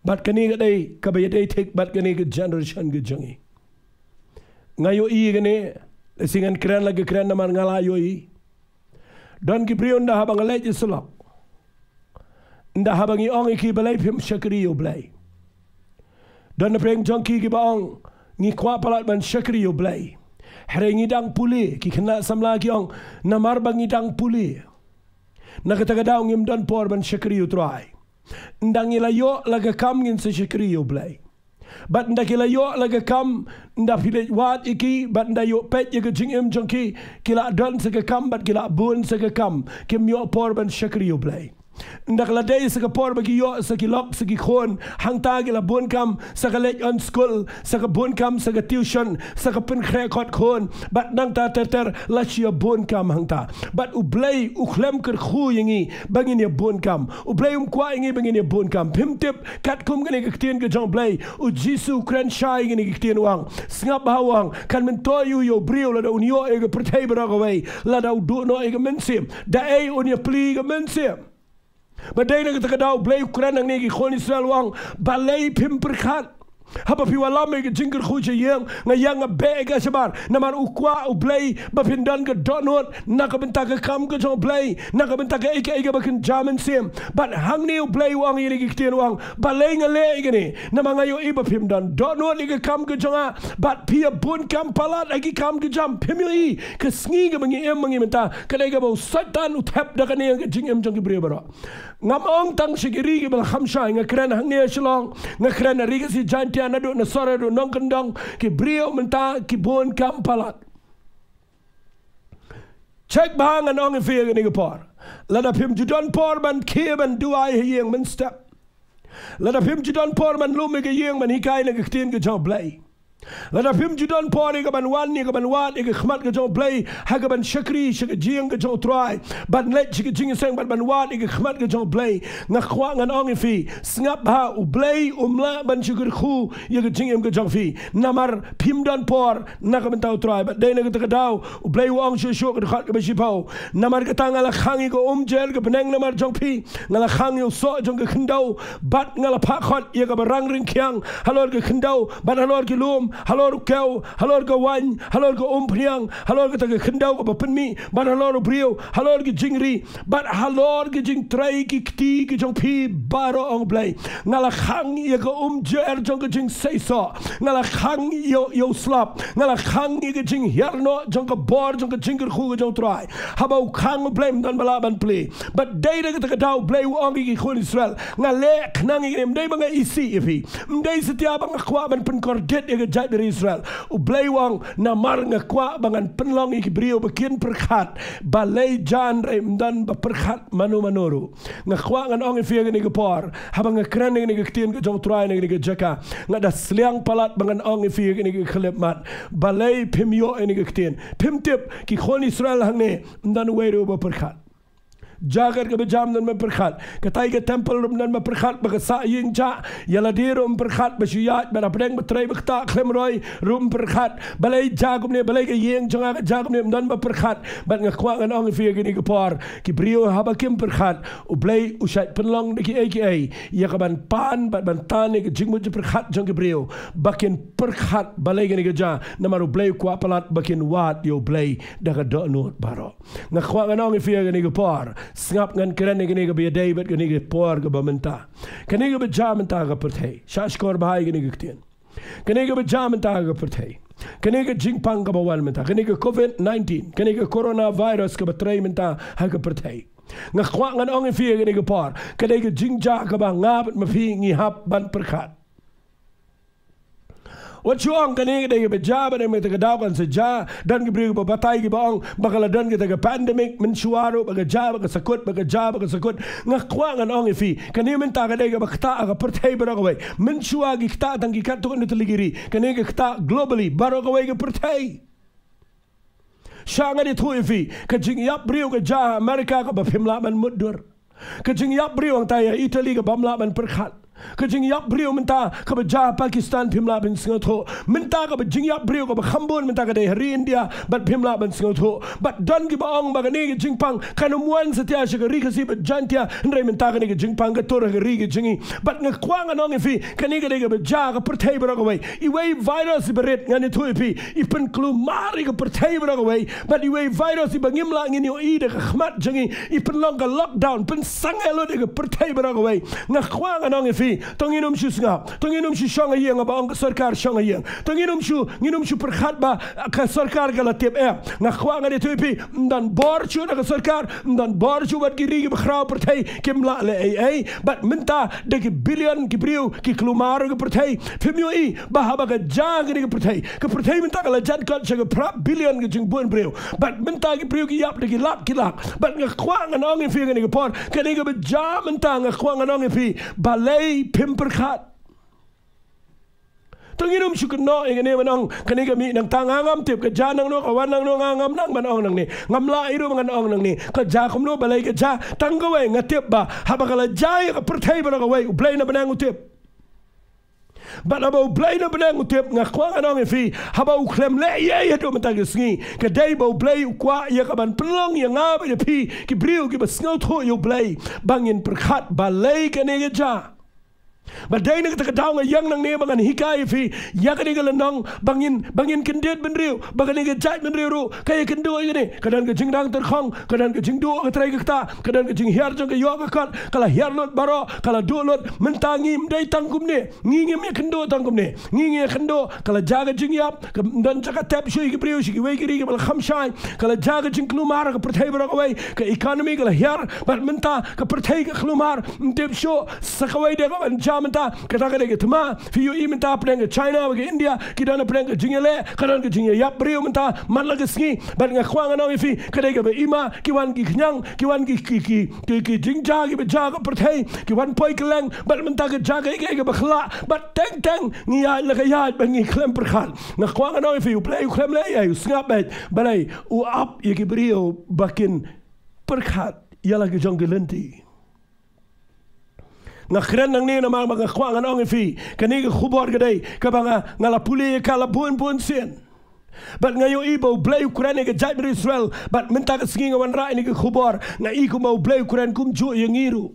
Bad kane ka dei kaba ïadei thik bad kane ka generation ka jong ngi. Nga ïohi kane, lehse ngan kren la ka kren namar nga la ïohi. Don ki briew ynda haba nga leit sha syllok, ynda haba ngi ong ïa ki balei phim shakri ïa U Blei, don na pdeng jong ki kiba ong ngi kwah palat ban shakri ïa U Blei. Hynrei ngi dang pule, ki khynnah samla ki ong, namar ba ngi dang pule, na kata ka daw ngim don por ban shakri ïa U Trai. Ynda ngi la ïoh la ka kam ngin sa shakri ïa U Blei. Bad ynda ki la ïoh la ka kam, ynda phi leit wad ïa ki, bad ynda ïoh peit ïa ka jingim jong ki, ki la don sa ka kam bad ki la bun sa ka kam, kim ïoh por ban shakri ïa U Blei. Ynda ka la dei sa ka por ba ki ïoh sa ki lok sa ki khun, hangta ki la bun kam, sa ka leit on school, sa ka bun kam, sa ka tuition, sa ka pynkhreh khot khun, bad nangta ter ter la shu ïa bun kam hangta. Bad U Blei u khlem kyrkhu ïa ngi ba ngin ïa bun kam. U Blei um kwah ïa ngi ba ngin ïa bun kam. Phim tip, katkum kane ka ktien ka jong U Blei, U Jisu u kren shai kane ka ktien u ong, sngap bha u ong, kan myntoi u ïa u briew lada un ïoh ïa ka pyrthei baroh kawei, lada u duh noh ïa ka mynsiem. Da ei un ïa plie ïa ka mynsiem? Ba dei na kata ka daw U Blei u kren hangne ki khun Israel u ong, balei phim pyrkhat? Haba phi wallam ïa ka jingkyrkhu sha ïing, nga ïeng nga beh ïa ka shabar, namar u kwah U Blei ba phin don ka dohnud na ka bynta ka kam ka jong U Blei, na ka bynta kaei kaei kaba kynja mynsiem. Bad hangne U Blei u ong ïa kine ki ktien u ong, balei nga leh ïa kane? Namar nga ïohi ba phim don dohnud ïa ka kam ka jong nga, bad phi ïa bun kam palat ha ki kam ki jam. Phim ïohi ka sngi kaba ngi im ma ngi mynta ka dei kaba u Soitan u thep da kane ïa ka jingim jong ki briew baroh. Ngam ong tang sha ki ri kiba la kham shai, nga kren hangne ha Shillong, nga kren ha ri Khasi Jaintia, naduh na Sohra haduh Nongkyndong, ki briew mynta ki bun kam palat. Check bha, ngan ong ïa phi ha kane ka por, lada phim ju don por ban khie ban duwai ha ïing mynstep, lada phim ju don por ban lum ïa ka ïing ban hikai na ka ktien ka jong U Blei, lada phim ju don por ïa ka ban wan, ïa ka ban wad ïa ka khmat ka jong U Blei, ha ka ban shakri sha ka jingïaseng ka jong U Trai, ban leit sha ka jingïaseng bad ban wad ïa ka khmat ka jong U Blei, nga kwah ngan ong ïa phi, sngap bha, U Blei um lah ban shu kyrkhu ïa ka jingim ka jong phi, namar phim don por na ka bynta U Trai. Bad dei na kata ka daw U Blei u ong shuh shuh, ka dkhot kaba shiphew, namar kata nga la khang ïa ka umjer ka bneng namar jong phi, nga la khang ïa u soh jong ka khyndew, bad nga la phah khot ïa kaba rang ryngkhiang halor ka khyndew, bad halor ki lum, halor u kew, halor ka waiñ, halor ka umphniang, halor kata ka khyndew kaba pynmih, bad halor u briew, halor ki jingri, bad halor ki jingtrei ki kti ki jong phi baroh, ong U Blei. Nga la khang ïa ka umjer jong ka jingseisoh, nga la khang ïa, ïa u slap, nga la khang ïa ka jinghiar noh jong ka bor jong ka jingkyrkhu ka jong U Trai. Haba u khang U Blei, ym don ba lah ban plie. Bad dei na kata ka daw U Blei u ong ïa ki khun Israel, nga leh khnang ïa kine, ym dei ba nga isih ïa phi, ym dei satia ba nga kwah ban pynkordit ïa ka jaitbynriew Israel. U Blei u ong, namar nga kwah ba ngan pynlong ïa ki briew ba kin pyrkhat, balei jan, hynrei ym don ba pyrkhat mano mano ruh. Nga kwah ngan ong ïa phi ha kane ka por, haba nga kren ïa kane ka ktien ka jong U Trai na kane ka jaka, nga da sliang palat ba ngan ong ïa phi ha kane ka khyllipmat, balei phim ïoh ïa kane ka ktien? Phim tip, ki khun Israel hangne, ym don uwei ruh ba pyrkhat. Jaka kaba jam ym don ba pyrkhat. Katai ka temple ruh ym don ba pyrkhat ba ka sah ïing jah. Ïa lade ruh ym pyrkhat ba shu ïaid, bad hapdeng ba trei ba ktah khlem roi ruh ym pyrkhat. Balei jia kumne, balei ka ïing jong nga ka jia kumne, ym don ba pyrkhat. Bad nga kwah ngan ong ïa phi ha kane ka por, ki briew haba kim pyrkhat, U Blei u shait pynlong da kiei kiei ïa ka ban pan bad ban tan ïa ka jingmut jingpyrkhat jong ki briew ba kin pyrkhat balei kane ka jia, namar U Blei u kwah palat ba kin wad ïa U Blei da ka dohnud baroh. Nga kwah ngan ong ïa phi ha kane ka por, sngap, ngan kren ïa kane kaba ïadei bad kane ka por kaba mynta. Kane kaba jia mynta ha ka pyrthei, shah shkor bha ïa kane ka ktien. Kane kaba jia mynta ha ka pyrthei, kane ka jingpang kaba wan mynta, kane ka covid nineteen, kane ka coronavirus kaba trei mynta ha ka pyrthei, nga kwah ngan ong ïa phi ha kane ka por, ka dei ka jingjia kaba nga bad ma phi ngi hap ban pyrkhat. Wat shu ong kane ka dei kaba jia, ba dei mynta ka daw kan sa jia. Don ki briew kiba batai kiba ong ba ka la don kata ka pandemic mynshuwa ruh, ba ka jia ba ka sa kut, ba ka jia ba ka sa kut. Nga kwah ngan ong ïa phi, kane mynta ka dei kaba ktah ha ka pyrthei baroh kawei. Mynshuwa ki ktah tang ki katto katne tylli ki ri, kane ka ktah globally, baroh kawei ka pyrthei. Sha ngan ïathuh ïa phi, ka jingïap briew ka jia ha America kaba phim lah ban mutdur. Ka jingïap briew hangta ïa Italy kabym lah ban pyrkhat. Ka jingïap briew mynta kaba jia ha Pakistan phim lah ban sngewthuh. Mynta kaba jingïap briew kaba kham bun mynta ka dei ha ri India bad phim lah ban sngewthuh. Bad don kiba ong ba kane ka jingpang kan ym wan satia sha ka ri Khasi bad Jaintia, hynrei mynta kane ka jingpang ka tur ha ka ri ka jong ngi. Bad nga kwah ngan ong ïa phi, kane ka dei kaba jia ha ka pyrthei baroh kawei. Iwei i virus iba rit, ngan ïathuh ïa phi, i pynkulmar ïa ka pyrthei baroh kawei. Bad iwei i virus iba ngim lah ngin ïohi da ka khmat jong ngi, i pynlong ka lockdown, pynsangeh lut ïa ka pyrthei baroh kawei. Nga kwah ngan ong ïa phi, to ngin ym shu sngap, to ngin ym shu shong ha ïing haba ong ka sorkar shong ha ïing. To ngin ym shu, ngin ym shu pyrkhat ba ka sorkar ka la tip, em. Nga kwah ngan ïathuh ïa phi, ym don bor shuh na ka sorkar, ym don bor shuh wat ki ri kiba khraw pyrthei, kim lah leh ei ei. Bad mynta da ki billion ki briew ki kulmar ka pyrthei. Phim ïohi ba haba ka jia kane ka pyrthei, ka pyrthei mynta ka la jan kot sha ka phra billion ka jingbun briew. Bad mynta ki briew ki ïap da ki lak ki lak. Bad nga kwah ngan ong ïa phi kane ka por, kane kaba jia mynta nga kwah ngan ong ïa phi, balei phim pyrkhat? To ngin ym shu kynnoh ïa kane ban ong kane ka mih nangta, nga ngam tip ka jia nangno, ka wan nangno, nga ngam nang ban ong nangne. Ngam lah ïa ruh ngan ong nangne ka jia kumno, balei ka jia. Tang kawei nga tip ba haba ka la jia ïa ka pyrthei baroh kawei, U Blei na bneng u tip. Bad haba U Blei na bneng u tip, nga kwah ngan ong ïa phi, haba u khlem leh ei ei haduh mynta ka sngi, ka dei ba U Blei u kwah ïa ka ban pynlong ïa nga bad ïa phi, ki briew kiba sngewthuh ïa U Blei, ba ngin pyrkhat balei kane ka jia. Ba dei na kata ka daw nga ïeng nangne ba ngan hikai ïa phi ïa kane ka lynnong, ba ngin, ba ngin kyndit bynriew, ba kane ka jaitbynriew ruh ka ïakynduh ïa kane. Ka don ka jingrang tyrkhong, ka don ka jingduh ka trei ka kta, ka don ka jinghiar jong ka ïoh ka kot, ka la hiar lut baroh, ka la duh lut. Mynta ngim dei tang kumne, ngi ngim ïakynduh tang kumne, ngi ngi ïakynduh, ka la jia ka jingïap, ka don jaka tep shuh ïa ki briew sha kiwei ki ri kiba la kham shai, ka la jia ka jingkulmar ha ka pyrthei baroh kawei, ka economy ka la hiar. Bad mynta ka pyrthei ka kulmar, ym tip shuh sa kawei de ka ban jia mynta. Kata ka dei ka thma. Phi ïohi mynta hapdeng ka China bad ka India, ki don hapdeng ka jingïaleh, ka don ka jingïaïap briew mynta man la ka sngi. Bad nga kwah ngan ong ïa phi, ka dei kaba ima, ki wan ki khñiang, ki wan ki, ki, ki, ki, ki jingjia kiba jia ha ka pyrthei, ki wan poi kylleng. Bad mynta ka jia kaei kaei kaba khlah, bad teng teng ngi ïaid la ka ïaid bad ngi khlem pyrkhat. Nga kwah ngan ong ïa phi, U Blei u khlem leh ei ei, u sngap beit, balei, u ap ïa ki briew ba kin pyrkhat ïa la ki jong ki lynti. Nga kren nangne namar ba nga kwah ngan ong ïa phi, kane ka khubor ka dei kaba nga, nga la pule ïa ka la bun bun sien. Bad nga ïohi ba U Blei u kren ïa ka jaitbynriew Israel, bad mynta ka sngi nga wanrah ïa kane ka khubor, nga i kumba U Blei u kren kumjuh ïa ngi ruh.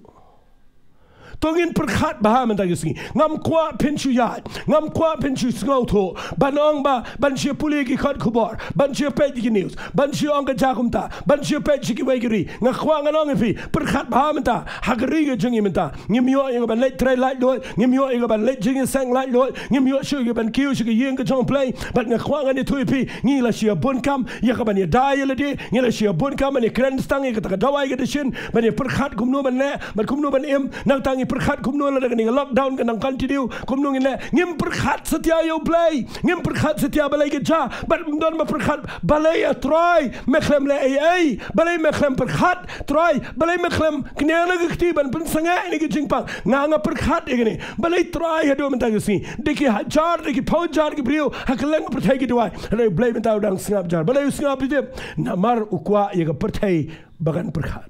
To ngin pyrkhat bha mynta ka sngi. Ngam kwah phin shu ïaid, ngam kwah phin shu sngewthuh ban ong ba ban shu pule ki kot khubor, ban shu peit ki news, ban shu ong ka jia kumta, ban shu peit sha kiwei ki ri. Nga kwah ngan ong ïa phi, pyrkhat bha mynta ha ka ri ka jong ngi mynta. Ngim ïoh ïa ka ban leit trei laitluid, ngim ïoh ïa ka ban leit jingïaseng laitluid, ngim ïoh shuh ïa ka ban kiew sha ka ïing ka jong U Blei. Bad nga kwah ngan ïathuh ïa phi, ngi la shu ïa bun kam ïa ka ban ïada ïa lade, ngi la shu ïa bun kam ban ïakren tang ïa kata ka dawai ka dashin, ban ïa pyrkhat kumno ban leh bad kumno ban im. Nangta ngi pyrkhat kumno lada kane ka lockdown kan nang continue, kumno ngin leh. Ngim pyrkhat satia ïa U Blei, ngim pyrkhat satia balei ka jia. Bad ym don ba pyrkhat, balei a Trai me khlem leh ei ei, balei me khlem pyrkhat Trai, balei me khlem kñia na ka kti ban pynsangeh ïa kane ka jingpang. Nga nga pyrkhat ïa kane, balei Trai haduh mynta ka sngi da ki hajar, da ki phew hajar ki briew ha kylleng ka pyrthei ki duwai, hynrei U Blei mynta u dang sngap jar. Balei u sngap? Phi tip? Namar u kwah ïa ka pyrthei ba kan pyrkhat.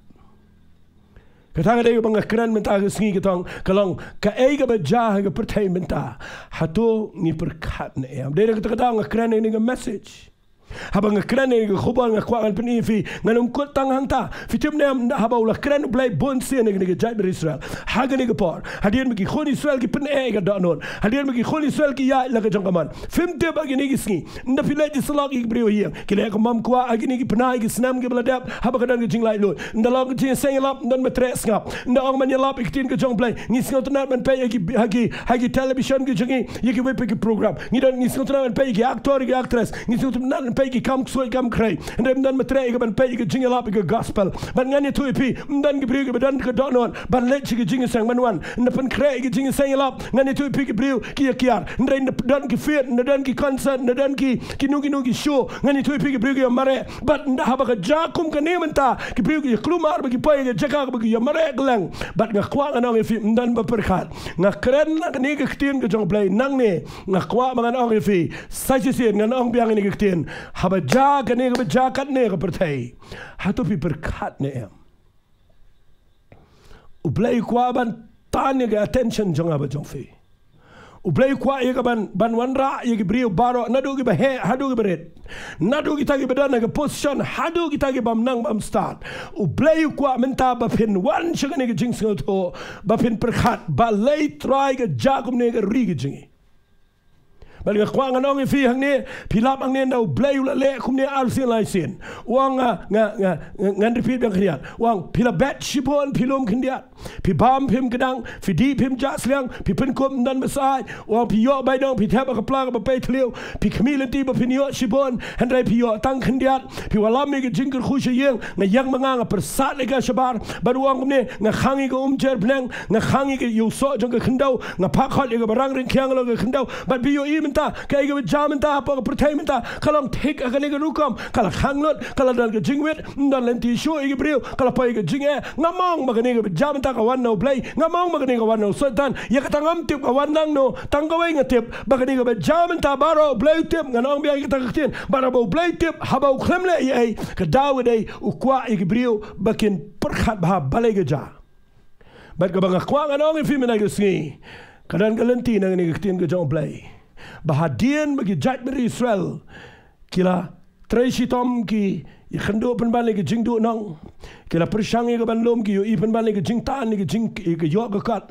Kata ka dei ba nga kren mynta ka sngi, ka tang ka long kaei kaba jia ha ka pyrthei mynta. Hato ngi pyrkhat ne em? Dei na kata ka daw nga kren ïa kane ka message. Haba nga kren ïa kane ka khubor nga kwah ngan pyni ïa phi, ngan ym kut tang hangta. Phi tip ne em, haba u la kren U Blei bun sien ïa kane ka jaitbynriew Israel ha kane ka por, hadien ba ki khun Israel ki pyneh ïa ka dohnud, hadien ba ki khun Israel ki ïaid la ka jong ka mon, phim tip ha kine ki sngi. Ynda phi leit sha syllok ïa ki briew ha ïing, ki leh kumba ym kwah ha kine ki bnai ki snem kiba la dep, haba ka don ka jinglaitluid. Ynda long ka jingïaseng ïalap, ym don ba treh sngap. Ynda ong ban ïalap ïa ka ktien ka jong U Blei, ngi sngewtynnat ban peit ha ki, ha ki, ha ki television ki jong ngi, ïa kiwei pat ki program. Ngi don, ngi sngewtynnat ban peit ïa ki actor, ïa ki actress. Ngi sngewtynnat ban peit ïa ki kam ksuid kam khrei. Hynrei ym don ba treh ïa ka ban peit ïa ka jingïalap, ïa ka gospel. Bad ngan ïathuh ïa phi, ym don ki briew kiba don ka dohnud ban leit sha ka jingïaseng ban wan. Ynda pynkhreh ïa ka jingïaseng ïalap, ngan ïathuh ïa phi ki briew ki ïa kiar. Hynrei ynda don ki feast, ynda don ki concert, ynda don ki, kino kino ki show, ngan ïathuh ïa phi ki briew ki ïa mareh. Bad ynda haba ka jia kum kane mynta, ki briew ki ïa kulmar bad ki poi ha ka jaka kaba ki ïa mareh kylleng. Bad nga kwah ngan ong ïa phi, ym don ba pyrkhat. Nga kren na kane ka ktien ka jong U Blei nangne, nga kwah ba ngan ong ïa phi. Sa shisien ngan ong biang ïa kane ka ktien. Haba jia kane kaba jia katne ha ka pyrthei, hato phi pyrkhat ne em? U Blei u kwah ban tan ïa ka attention jong nga bad jong phi. U Blei u kwah ïa ka ban, ban wanrah ïa ki briew baroh, naduh ki baheh haduh ki barit, naduh kita ki ba don ha ka position haduh kita ki bym nang bym stad. U Blei u kwah mynta ba phin wan sha kane ka jingsngewthuh, ba phin pyrkhat balei Trai ka jia kumne ha ka ri ka jong ngi. Bad nga kwah ngan ong ïa phi hangne, phi lap hangne, ynda U Blei u la leh kumne ar sien lai sien, u ong, nga, nga, nga, nga, ngan repeat biang khyndiat, u ong phi la bet shibun, phi lum khyndiat. Phi bam phim kdang, phi dih phim jah sliang, phi pynkup ym don ba sah. U ong phi ïoh bainong, phi thep ha ka pla kaba pei thliew, phi khmih lynti ba phin ïoh shibun, hynrei phi ïoh tang khyndiat. Phi wallam ïa ka jingkyrkhu sha ïing, nga ïeng ma nga, nga pyrsad ïa ka shabar. Bad u ong kumne, nga khang ïa ka umjer bneng, nga khang ïa ka, ïa u soh jong ka khyndew, nga phah khot ïa ka barang ryngkhiang halor ka khyndew. Bad phi ïohi mynta kaei kaba jia mynta hapoh ka pyrthei mynta, ka long thik ha kane ka rukom. Ka la khang lut, ka la don ka jingwit, ym don lynti shuh ïa ki briew, ka la poi ïa ka jingeh. Ngam ong ba kane kaba jia mynta ka wan na U Blei, ngam ong ba kane ka wan na u Soitan. Ïa kata ngam tip ka wan nangno, tang kawei nga tip, ba kane kaba jia mynta baroh U Blei u tip. Ngan ong biang ïa kata ka ktien, bad haba U Blei u tip, haba u khlem leh ei ei, ka daw ka dei u kwah ïa ki briew ba kin pyrkhat bha balei ka jia. Bad kaba nga kwah ngan ong ïa phi mynta ka sngi, ka don ka lynti na kane ka ktien ka jong U Blei, ba hadien ba ki jaitbynriew Israel ki la trei shitom, ki ïakynduh pynban ïa ka jingduhnong, ki la pyrshang ïa ka ban lum, ki ïohi pynban ïa ka jingtan, ïa ka jing, ïa ka ïoh ka kot.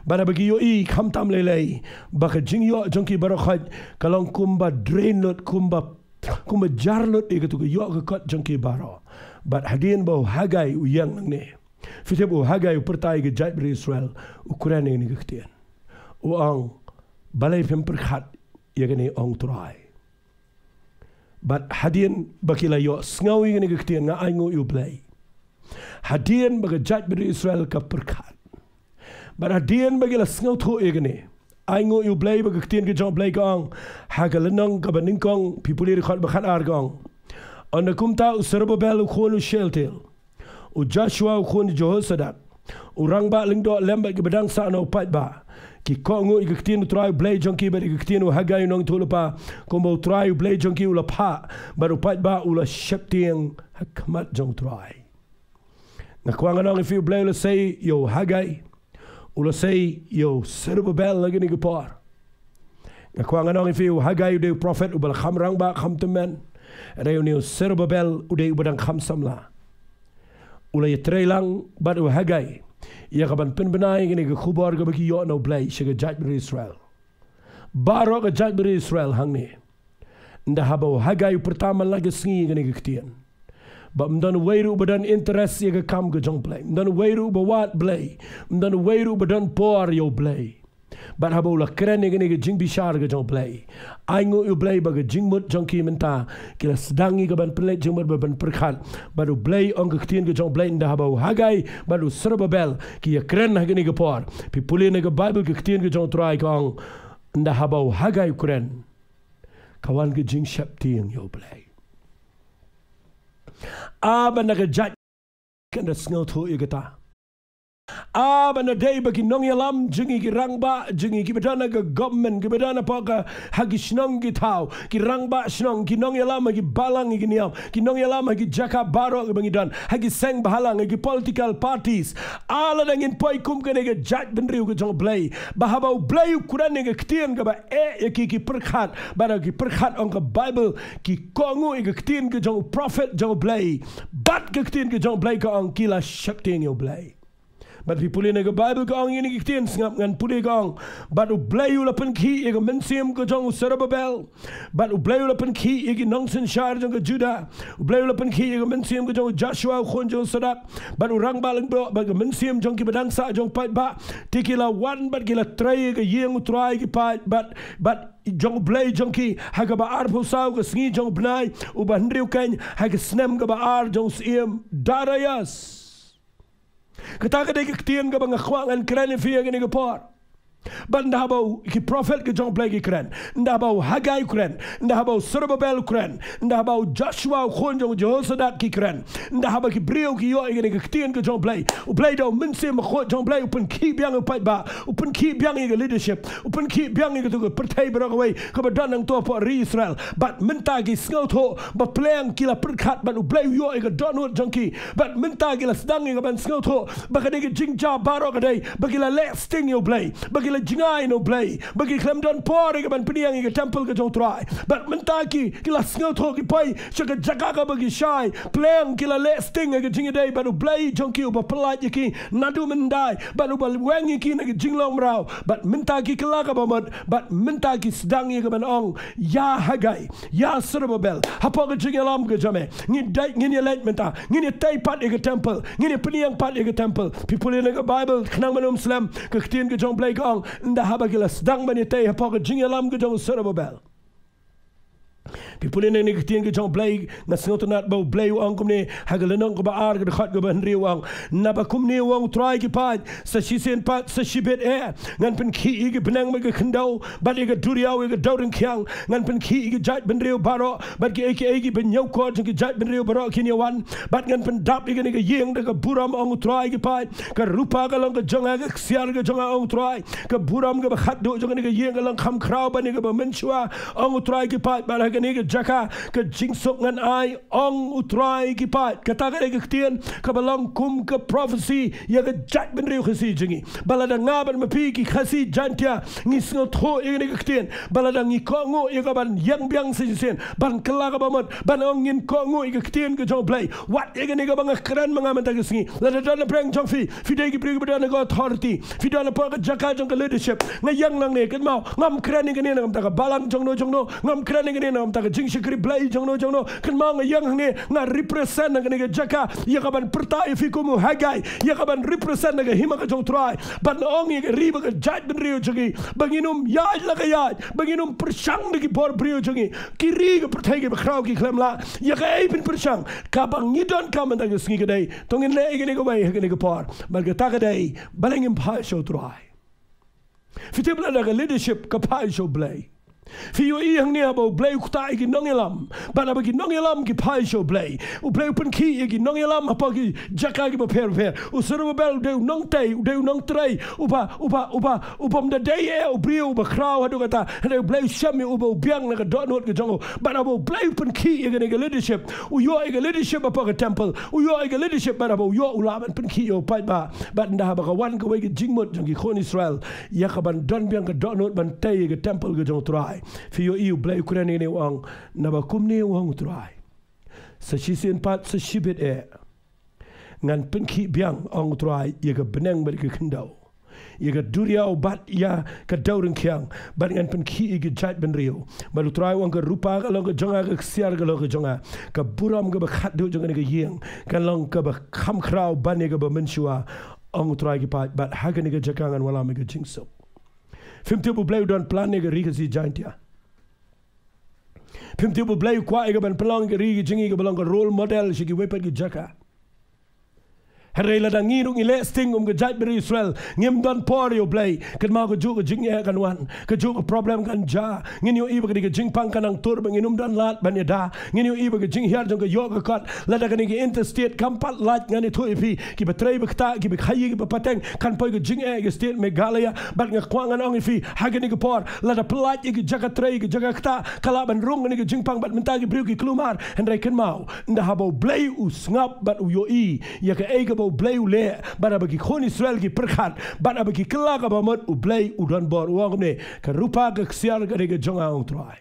Bad haba ki ïohi khamtam lei lei ba ka jingïoh jong ki baroh khoit ka long kumba drain lut, kumba, kumba jar lut ïa katu ka ïoh ka kot jong ki baroh. Bad hadien ba u Hagai u ïeng nangne, phi tip u Hagai u pyrta ïa ki jaitbynriew Israel, u kren ïa kane ka ktien, u ong, balei phim pyrkhat ïa kane, ong Trai. Bad hadien ba ki la ïohsngew ïa kane ka ktien, nga ainguh ïa U Blei. Hadien ba ka jaitbynriew Israel ka pyrkhat, bad hadien ba ki la sngewthuh ïa kane, ainguh ïa U Blei ba ka ktien ka jong U Blei ka ong ha ka lynnong kaba nyngkong, phi pule dkhot ba khatar, ka ong, ynda kumta u Serubabel u khun u Shealtiel, u Joshua u khun u Jehosadak, u rangbah lyngdoh lem bad kiba dang sah na u paidbah, ki kohnguh ïa ka ktien U Trai U Blei jong ki bad ïa ka ktien u Hagai u nongïathuhlypa, kumba U Trai U Blei jong ki u la phah, bad u paidbah u la sheptieng ha khmat jong U Trai. Nga kwah ngan ong ïa phi, U Blei u la sei ïa u Hagai, u la sei ïa u Serubabel ha kine ki por. Nga kwah ngan ong ïa phi, u Hagai u dei u prophet uba la kham rangbah, kham tymmen. Hynrei une u Serubabel u dei uba dang kham samla. U la ïatrei lang bad u Hagai ïa ka ban pynbna ïa kane ka khubor kaba ki ïoh na U Blei sha ka jaitbynriew Israel. Baroh ka jaitbynriew Israel hangne, ynda haba u Hagai u pyrta man la ka sngi ïa kane ka ktien, ba ym don uwei ruh uba don interest ïa ka kam ka jong U Blei, ym don uwei ruh uba wad Blei, ym don uwei ruh uba don por ïa U Blei. Bad haba u la kren ïa kane ka jingbishar ka jong U Blei, ainguh ïa U Blei ba ka jingmut jong ki mynta ki la sdang ïa ka ban pynleit jingmut bad ban pyrkhat. Bad U Blei, ong ka ktien ka jong U Blei, ynda haba u Hagai bad u Serubabel ki ïakren ha kane ka por, phi pule na ka Baibl, ka ktien ka jong U Trai ka ong, ynda haba u Hagai u kren, ka wan ka jingsheptieng ïa U Blei. A ban da ka jait kan da sngewthuh ïa kata. A ban da dei ba ki nongïalam jong ngi, ki rangbah jong ngi, kiba don ha ka government, kiba don hapoh ka, ha ki shnong ki thaw, ki rangbah shnong, ki nongïalam ha ki balang ha ki niam, ki nongïalam ha ki jaka baroh kiba ngi don, ha ki seng bhalang, ha ki political parties. A lada ngin poi kum kane ka jaitbynriew ka jong U Blei, ba haba U Blei u kren ïa ka ktien kaba eh ïa ki, ki pyrkhat, bad ki pyrkhat, ong ka Baibl, ki kohnguh ïa ka ktien ka jong u prophet jong U Blei. Bad ka ktien ka jong U Blei ka ong ki la sheptieng ïa U Blei. Bad phi pule na ka Baibl ka ong ïa kine ki ktien, sngap ngan pule, ka ong, bad U Blei u la pynkhih ïa ka mynsiem ka jong u Serubabel. Bad U Blei u la pynkhih ïa ki nongsynshar jong ka Judah. U Blei u la pynkhih ïa ka mynsiem ka jong u Joshua u khun jong u Sadak, bad u rangbah lyngdoh, bad ka mynsiem jong kiba dang sah jong u paidbah. Te ki la wan bad ki la trei ïa ka ïing U Trai ki paid, bad, bad jong U Blei jong ki, ha kaba arphew saw ka sngi jong u bnai uba hynriew keiñ, ha ka snem kaba ar jong u syiem Darius. Kata ka dei ka ktien kaba nga kwah ngan kren ïa phi ha kane ka por. Bad ynda haba u, ki prophet ki jong U Blei ki kren, ynda haba u Haggai u kren, ynda haba u Zerubbabel u kren, ynda haba u Joshua u khun jong u Jehozadak ki kren, ynda haba ki briew ki ïoh ïa kane ka ktien ka jong U Blei, U Blei da u Mynsiem Bakhuid jong U Blei u pynkhih biang ïa u paidbah, u pynkhih biang ïa ka leadership, u pynkhih biang ïa kato ka pyrthei baroh kawei kaba don hangto hapoh ri Israel. Bad mynta ki sngewthuh ba pleng ki la pyrkhat bad U Blei u ïoh ïa ka dohnud jong ki. Bad mynta ki la sdang ïa kaban sngewthuh ba kane ka jingjia baroh ka dei ba ki la leh sting ïa U Blei, ba ki la jngai na U Blei, ba ki khlem don por ïa kaban pynïeng ïa ka temple ka jong U Trai. Bad mynta ki, ki la sngewthuh, ki poi sha ka jaka kaba ki shai. Pleng ki la leh sting ïa ka jingïadei bad U Blei jong ki uba pyllait ïa ki naduh mynhyndai bad uba weng ïa ki na ka jinglong mraw. Bad mynta ki kylla kaba mut, bad mynta ki sdang ïa kaban ong, ïa Haggai, ïa Zerubbabel, hapoh ka jingïalam ka jong me, ngin dei, ngin ïaleit mynta, ngin ïatei pat ïa ka temple, ngin ïapynïeng pat ïa ka temple. Phi pule na ka Bible, khnang ban ym slem, ka ktien ka jong U Blei ka ong, ynda haba ki la sdang ban ïatei hapoh ka jingïalam ka jong u Zerubbabel. Phi pule na kane ka ktien ka jong U Blei, nga sngewtynnat ba U Blei u ong kumne ha ka lynnong kaba ar, ka dkhot kaba hynriew, u ong, naba kumne u ong U Trai ki paid, sa shisien pat, sa shibit eh, ngan pynkhih ïa ki bneng bad ki khyndew, bad ïa ka duriaw, ïa ka dewryngkhiang, ngan pynkhih ïa ki jaitbynriew baroh, bad kiei kiei kiba ñiewkor jong ki jaitbynriew baroh kin ïawan, bad ngan pyndap ïa kane ka ïing da ka burom, ong U Trai ki paid. Ka rupa ka long ka jong nga, ka ksiar ka jong nga, ong U Trai. Ka burom kaba khatduh jong kane ka ïing ka long kham khraw ban ïa kaba mynshuwa, ong U Trai ki paid. Bad ha kane ka jaka ka jingsuk ngan ai, ong U Trai ki paid. Kata ka dei ka ktien kaba long kum ka prophecy ïa ka jaitbynriew Khasi jong ngi. Ba lada nga bad ma phi ki Khasi Jaintia ngi sngewthuh ïa kane ka ktien, ba lada ngi kohnguh ïa kaban ïeng biang sa shisien, ban kylla kaba mut, ban ong ngin kohnguh ïa ka ktien ka jong U Blei. Wat ïa kane kaba nga kren ma nga mynta ka sngi. Lada don napdeng jong phi, phi dei ki briew kiba don ha ka authority, phi don hapoh ka jaka jong ka leadership, nga ïeng nangne, kynmaw, ngam kren ïa kane na ka bynta ka balang jongno jongno, ngam kren ïa kane na ka bynta ka jingshakri Blei jongno jongno. Kynmaw, nga ïeng hangne, nga represent na kane ka jaka ïa kaban pyrta ïa phi kum u Haggai, ïa kaban represent na ka hima ka jong U Trai, ban ong ïa ka ri bad ka jaitbynriew jong ngi ba ngin ym ïaid la ka ïaid, ba ngin ym pyrshang da ki bor briew jong ngi. Ki ri ka pyrthei kiba khraw ki khlem lah ïa kaei phin pyrshang. Kaba ngi donkam mynta ka sngi ka dei, to ngin leh ïa kane kawei ha kane ka por. Bad kata ka dei, balei ngim phai sha U Trai? Phi tip, lada ka leadership ka phai sha U Blei, phi ïohi hangne haba U Blei u ktah ïa ki nongïalam, bad haba ki nongïalam ki phai sha U Blei, U Blei u pynkhih ïa ki nongïalam hapoh ki jaka kiba pher pher. U Zerubbabel u dei u nongtei, u dei u nongtrei, uba, uba, uba, u bym da dei eh u briew uba khraw haduh katta, hynrei U Blei u shem ïa u ba u biang na ka dohnud ka jong u. Bad haba U Blei u pynkhih ïa kane ka leadership, u ïoh ïa ka leadership hapoh ka temple, u ïoh ïa ka leadership, bad haba u ïoh, u lah ban pynkhih ïa u paidbah. Bad ynda haba ka wan kawei ka jingmut jong ki khun Israel ïa kaban don biang ka dohnud ban tei ïa ka temple ka jong U Trai, phi ïohi U Blei u kren ïa kane, u ong, naba kumne u ong U Trai, sa shisien pat, sa shibit eh, ngan pynkhih biang, ong U Trai, ïa ka bneng bad ka khyndew, ïa ka duriaw bad ïa ka dewryngkhiang, bad ngan pynkhih ïa ki jaitbynriew. Bad U Trai u ong, ka rupa ka long ka jong nga, ka ksiar ka long ka jong nga. Ka burom kaba khatduh jong kane ka ïing ka long kaba kham khraw ban ïa kaba mynshuwa, ong U Trai ki paid. Bad ha kane ka jaka ngan wallam ïa ka jingsuk. Phim tip U Blei u don plan ïa ka ri Khasi Jaintia? Phim tip U Blei u kwah ïa kaban pynlong ïa ka ri ka jong ngi kaba long ka role model sha kiwei pat ki jaka? Hynrei lada ngi ruh ngi leh sting kum ka jaitbynriew Israel, ngim don por ïa U Blei, kynmaw, kajuh ka jingeh kan wan, kajuh ka problem kan jia. Ngin ïohi ba ka dei ka jingpang kan nang tur, ba ngin ym don lad ban ïada. Ngin ïohi ba ka jinghiar jong ka ïoh ka kot, lada kane ka interstate kam pat lait, ngan ïathuh ïa phi, kiba trei ba ktah, kiba khaïi kiba pateng, kan poi ka jingeh ïa ka state Meghalaya. Bad nga kwah ngan ong ïa phi ha kane ka por, lada pyllait ïa ka jaka trei, ka jaka ktah, ka lah ban rung kane ka jingpang bad mynta ki briew ki kulmar. Hynrei kynmaw, ynda haba U Blei u sngap bad u ïohi ïa kaei kaba U Blei u leh, bad haba ki khun Israel ki pyrkhat, bad haba ki kylla kaba mut, U Blei u don bor, u ong kumne, ka rupa ka ksiar ka dei ka jong nga, ong U Trai.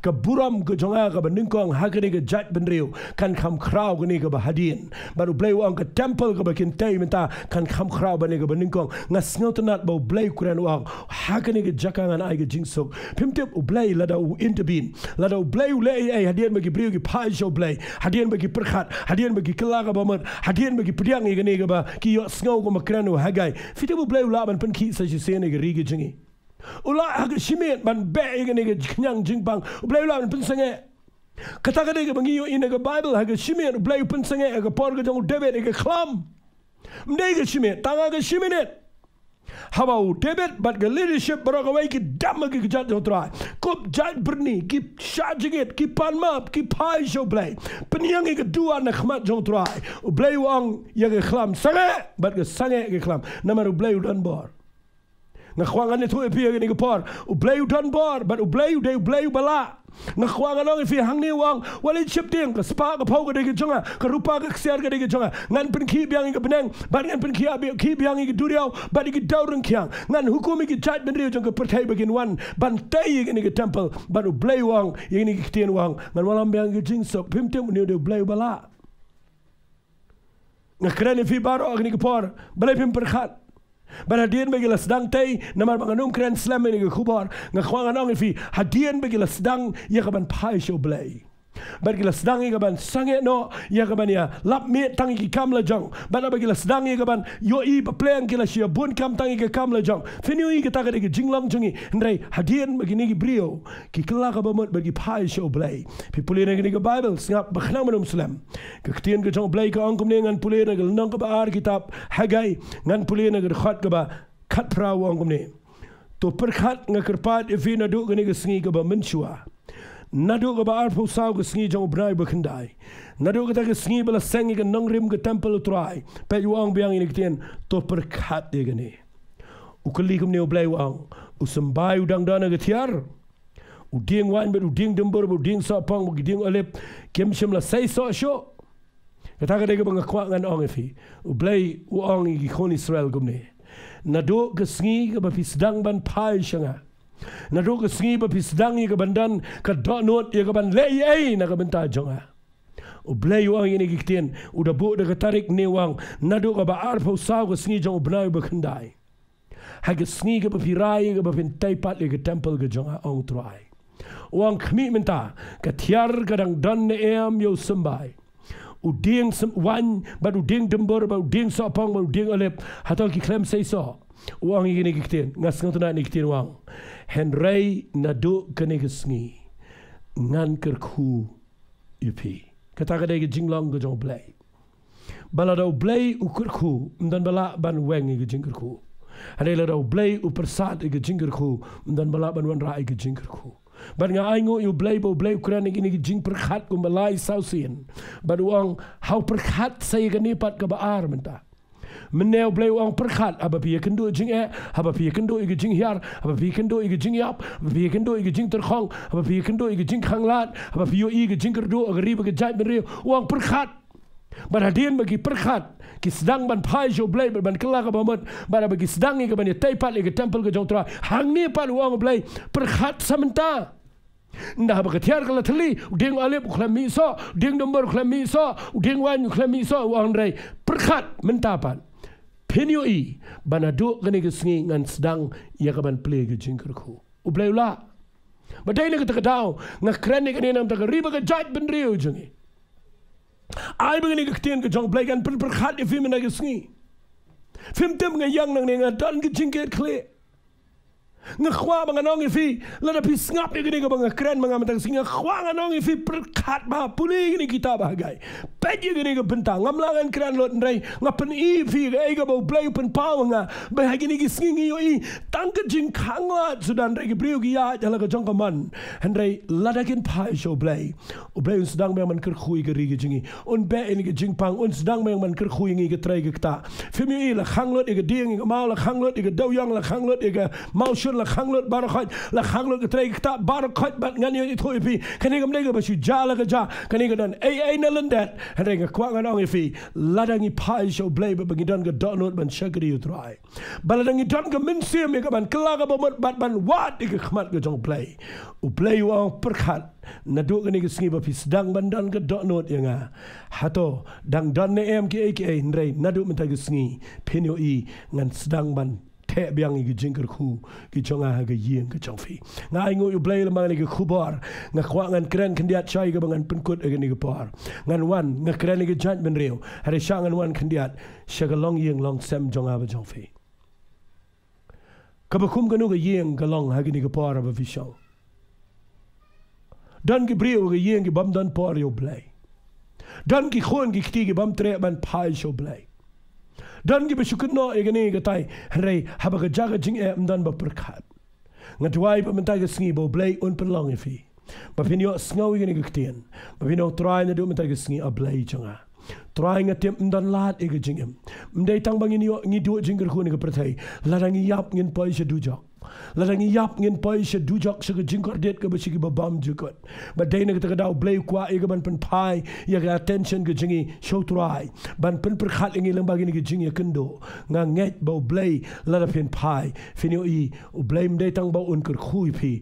Ka burom ka jong nga kaba nyngkong ha kane ka jaitbynriew kan kham khraw kane kaba hadien. Bad U Blei u ong ka temple kaba kin tei mynta kan kham khraw ban ïa kaba nyngkong. Nga sngewtynnat ba U Blei u kren, u ong, ha kane ka jaka ngan ai ka jingsuk. Phim tip, U Blei lada u intervene, lada U Blei u leh ei ei hadien ba ki briew ki phai sha U Blei, hadien ba ki pyrkhat, hadien ba ki kylla kaba mut, hadien ba ki pdiang ïa kane kaba ki ïohsngew kum ba kren u Haggai, phi tip U Blei u lah ban pynkhih sa shisien ïa ka ri ka jong ngi? U lah ha ka shi miet ban beh ïa kane ka khñiang jingpang. U Blei u lah ban pynsangeh. Kata ka dei kaba ngi ïohi na ka Bible, ha ka shi miet U Blei u pynsangeh, ha ka por ka jong u David, ïa ka khlam. Ym dei ka shi miet, tang ha ka shi minit. Haba u David bad ka leadership baroh kawei ki dam ha ki kjat jong u Trai, kup jait byrni, ki shah jingit, ki pan map, ki phai sha u Blei. Pynïeng ïa ka duwan na khmat jong u Trai. U Blei u ong ïa ka khlam, sangeh, bad ka sangeh ka khlam. Namar u Blei u don bor. Nga kwah ngan ïathuh ïa phi ha kane ka por, u Blei u don bor, bad u Blei u dei u Blei uba lah. Nga kwah ngan ong ïa phi hangne u ong, wat leit sheptieng, ka spah ka phew ka dei ka jong nga, ka rupa ka ksiar ka dei ka jong nga. Ngan pynkhih biang ïa ka bneng, bad ngan pynkhih bi-, khih biang ïa ka duriaw, bad ïa ki dewryngkhiang. Ngan hukum ïa ki jait bynriew jong ka pyrthei ba kin wan ban tei ïa kane ka temple, bad u Blei u ong, ïa kane ka ktien u ong, ngan wallam biang ïa ka jingsuk. Phim tip une u dei u Blei uba lah. Nga kren ïa phi baroh ha kane ka por, balei phim pyrkhat? Bad hadien ba ki la sdang tei, namar ba ngan ym kren slem ïa kane ka khubor, nga kwah ngan ong ïa phi, hadien ba ki la sdang ïa ka ban phai sha u Blei, bad ki la sdang ïa ka ban sangeh noh, ïa ka ban ïalap miet tang ïa ki kam la jong, bad haba ki la sdang ïa ka ban ïohi ba pleng ki la shu ïabun kam tang ïa ki kam la jong. Phin ïohi kata ka dei ka jinglong jong ngi, hynrei hadien ba kine ki briew ki kylla ka bamut bad ki phai sha u Blei. Phi pule na kane ka Baibl, sngap, ba khnang ban ym slem. Ka ktien ka jong u Blei ka ong kumne, ngan pule na ka lynnong kaba ar kitab Haggai, ngan pule na ka dkhot kaba khatphra, u ong kumne. To pyrkhat, nga kyrpad ïa phi naduh kane ka sngi kaba mynshuwa, naduh kaba arphew saw ka sngi jong u bnai ba khyndai, naduh kata ka sngi ba la seng ïa ka nongrim ka temple u Trai. Peit, u ong biang ïa kane ka ktien, to pyrkhat ïa kane. U kylli kumne u Blei, u ong, u symbai u dang don ha ka thiar? U dieng waiñ bad u dieng dumbur bad u dieng sohpang bad ki dieng olib kim shym la seisoh shuh? Kata ka dei kaba nga kwah ngan ong ïa phi. U Blei u ong ïa ki khun Israel kumne, naduh ka sngi kaba phi sdang ban phai sha nga, naduh ka sngi ba phi sdang ïa ka ban don ka dohnud, ïa ka ban leh ei ei na ka bynta jong nga. U Blei u ong ïa kine ki ktien, u da buh da ka tarik ne, u ong, naduh kaba arphew saw ka sngi jong u bnai ba khyndai, ha ka sngi kaba phi rai ïa ka ba phin tei pat ïa ka temple ka jong nga, ong u Trai. U ong, khmih mynta, ka thiar ka dang don ne em ïa u symbai? U dieng sym-, waiñ bad u dieng dumbur bad u dieng sohpang bad u dieng olib, hato ki khlem seisoh? U ong ïa kine ki ktien, nga sngewtynnat ïa kine ki ktien, u ong, hynrei naduh kane ka sngi ngan kyrkhu ïa phi. Kata ka dei ka jinglong ka jong u Blei. Ba lada u Blei u kyrkhu, ym don ba lah ban weng ïa ka jingkyrkhu. Hynrei lada u Blei u pyrsad ïa ka jingkyrkhu, ym don ba lah ban wanrah ïa ka jingkyrkhu. Bad nga ainguh ïa u Blei ba u Blei u kren ïa kine ki jingpyrkhat kumba lai saw sien. Bad u ong, haw pyrkhat sa ïa kane pat kaba ar mynta. Mynne u Blei u ong pyrkhat, haba phi ïakynduh jingeh, haba phi ïakynduh ïa ka jinghiar, haba phi ïakynduh ïa ka jingïap, haba phi ïakynduh ïa ka jingtyrkhong, haba phi ïakynduh ïa ka jingkhanglad, haba phi ïohi ïa ka jingkyrduh ha ka ri bad ka jaitbynriew, u ong pyrkhat. Bad hadien ba ki pyrkhat, ki sdang ban phai sha u Blei bad ban kylla ka bamut, bad haba ki sdang ïa ka ban ïatei pat ïa ka temple ka jong u Trai, hangne pat u ong u Blei, pyrkhat sa mynta. Ynda haba ka thiar ka la thylli, u dieng olib u khlem mih soh, u dieng dumbur u khlem mih soh, u dieng waiñ u khlem mih soh, u ong, hynrei pyrkhat mynta pat. Phin ïohi ba naduh kane ka sngi ngan sdang ïa ka ban plie ka jingkyrkhu. U Blei u lah. Ba dei na kata ka daw nga kren ïa kane na ka bynta ka ri bad ka jaitbynriew jong ngi. Ai ba kane ka ktien ka jong u Blei kan pynpyrkhat ïa phi mynta ka sngi. Phim tip, nga ïeng nangne nga don ka jingkitkhlieh. Nga kwah ba ngan ong ïa phi, lada phi sngap ïa kane kaba nga kren ma nga mynta ka sngi, nga kwah ngan ong ïa phi, pyrkhat bha, pule ïa kane ka kitab Haggai. Peit ïa kane ka bynta, ngam lah ngan kren lut, hynrei nga pyni ïa phi kaei kaba u Blei u pynpaw ha nga, ba ha kine ki sngi ngi ïohi tang ka jingkhanglad suda, hynrei ki briew ki ïaid ha la ka jong ka mon. Hynrei lada kin phai sha u Blei, u Blei un sdang biang ban kyrkhu ïa ka ri ka jong ngi. Un beh ïa ka jingpang, un sdang biang ban kyrkhu ïa ngi, ka trei ka ktah. Phim ïohi, la khang lut ïa ka dieng ïa ka maw, la khang lut ïa ka dewiong, la khang lut ïa ka mawshun, la khang lut baroh khoit, la khang lut ka trei ka ktah baroh khoit, bad ngan ïathuh ïa phi, kane kam dei kaba shu jia la ka jia, kane ka don ei ei na lyndet. Hynrei nga kwah ngan ong ïa phi, lada ngi phai sha u Blei bad ba ngi don ka dohnud ban shakri ïa u Trai, ba lada ngi don ka mynsiem ïa ka ban kylla ka bamut bad ban wad ïa ka khmat ka jong u Blei, u Blei u ong pyrkhat, naduh kane ka sngi ba phi sdang ban don ka dohnud ïa nga, hato dang don ne em kiei kiei? Hynrei naduh mynta ka sngi phin ïohi ngan sdang ban theh biang ïa ka jingkyrkhu ka jong nga ha ka ïing ka jong phi. Nga ainguh ïa u Blei namar kane ka khubor. Nga kwah ngan kren khyndiat shwa ïa kaba ngan pynkut ha kane ka por. Ngan wan, nga kren ïa ka jaitbynriew, hynrei shah ngan wan khyndiat sha ka longïing longsem jong nga bad jong phi. Kaba kum kano ka ïing ka long ha kane ka por haba phi shong? Don ki briew ha ka ïing ki bym don por ïa u Blei. Don ki khun ki kti ki bym treh ban phai sha u Blei. Don kiba shu kynnoh ïa kane katai, hynrei haba ka jaka jingeh ym don ba pyrkhat. Nga duwai ba mynta ka sngi ba U Blei un pynlong ïa phi, ba phin ïohsngew ïa kane ka ktien, ba phin ong, Trai, naduh mynta ka sngi, A Blei jong nga, Trai, nga tip ym don lad ïa ka jingim. Ym dei tang ba ngin ïoh, ngi duh jingkyrkhu ha kane ka pyrthei. Lada ngi ïap ngin poi sha dujok. Lada ngi ïap ngin poi sha dujok, sha ka jingkordit kaba sha kiba bymjukut. Bad dei na kata ka daw U Blei u kwah ïa ka ban pynphai ïa ka attention ka jong ngi sha U Trai, ban pynpyrkhat ïa ngi lyngba kine ki jingïakynduh. Nga ngeit ba U Blei lada phin phai, phin ïohi, U Blei ym dei tang ba un kyrkhu ïa phi,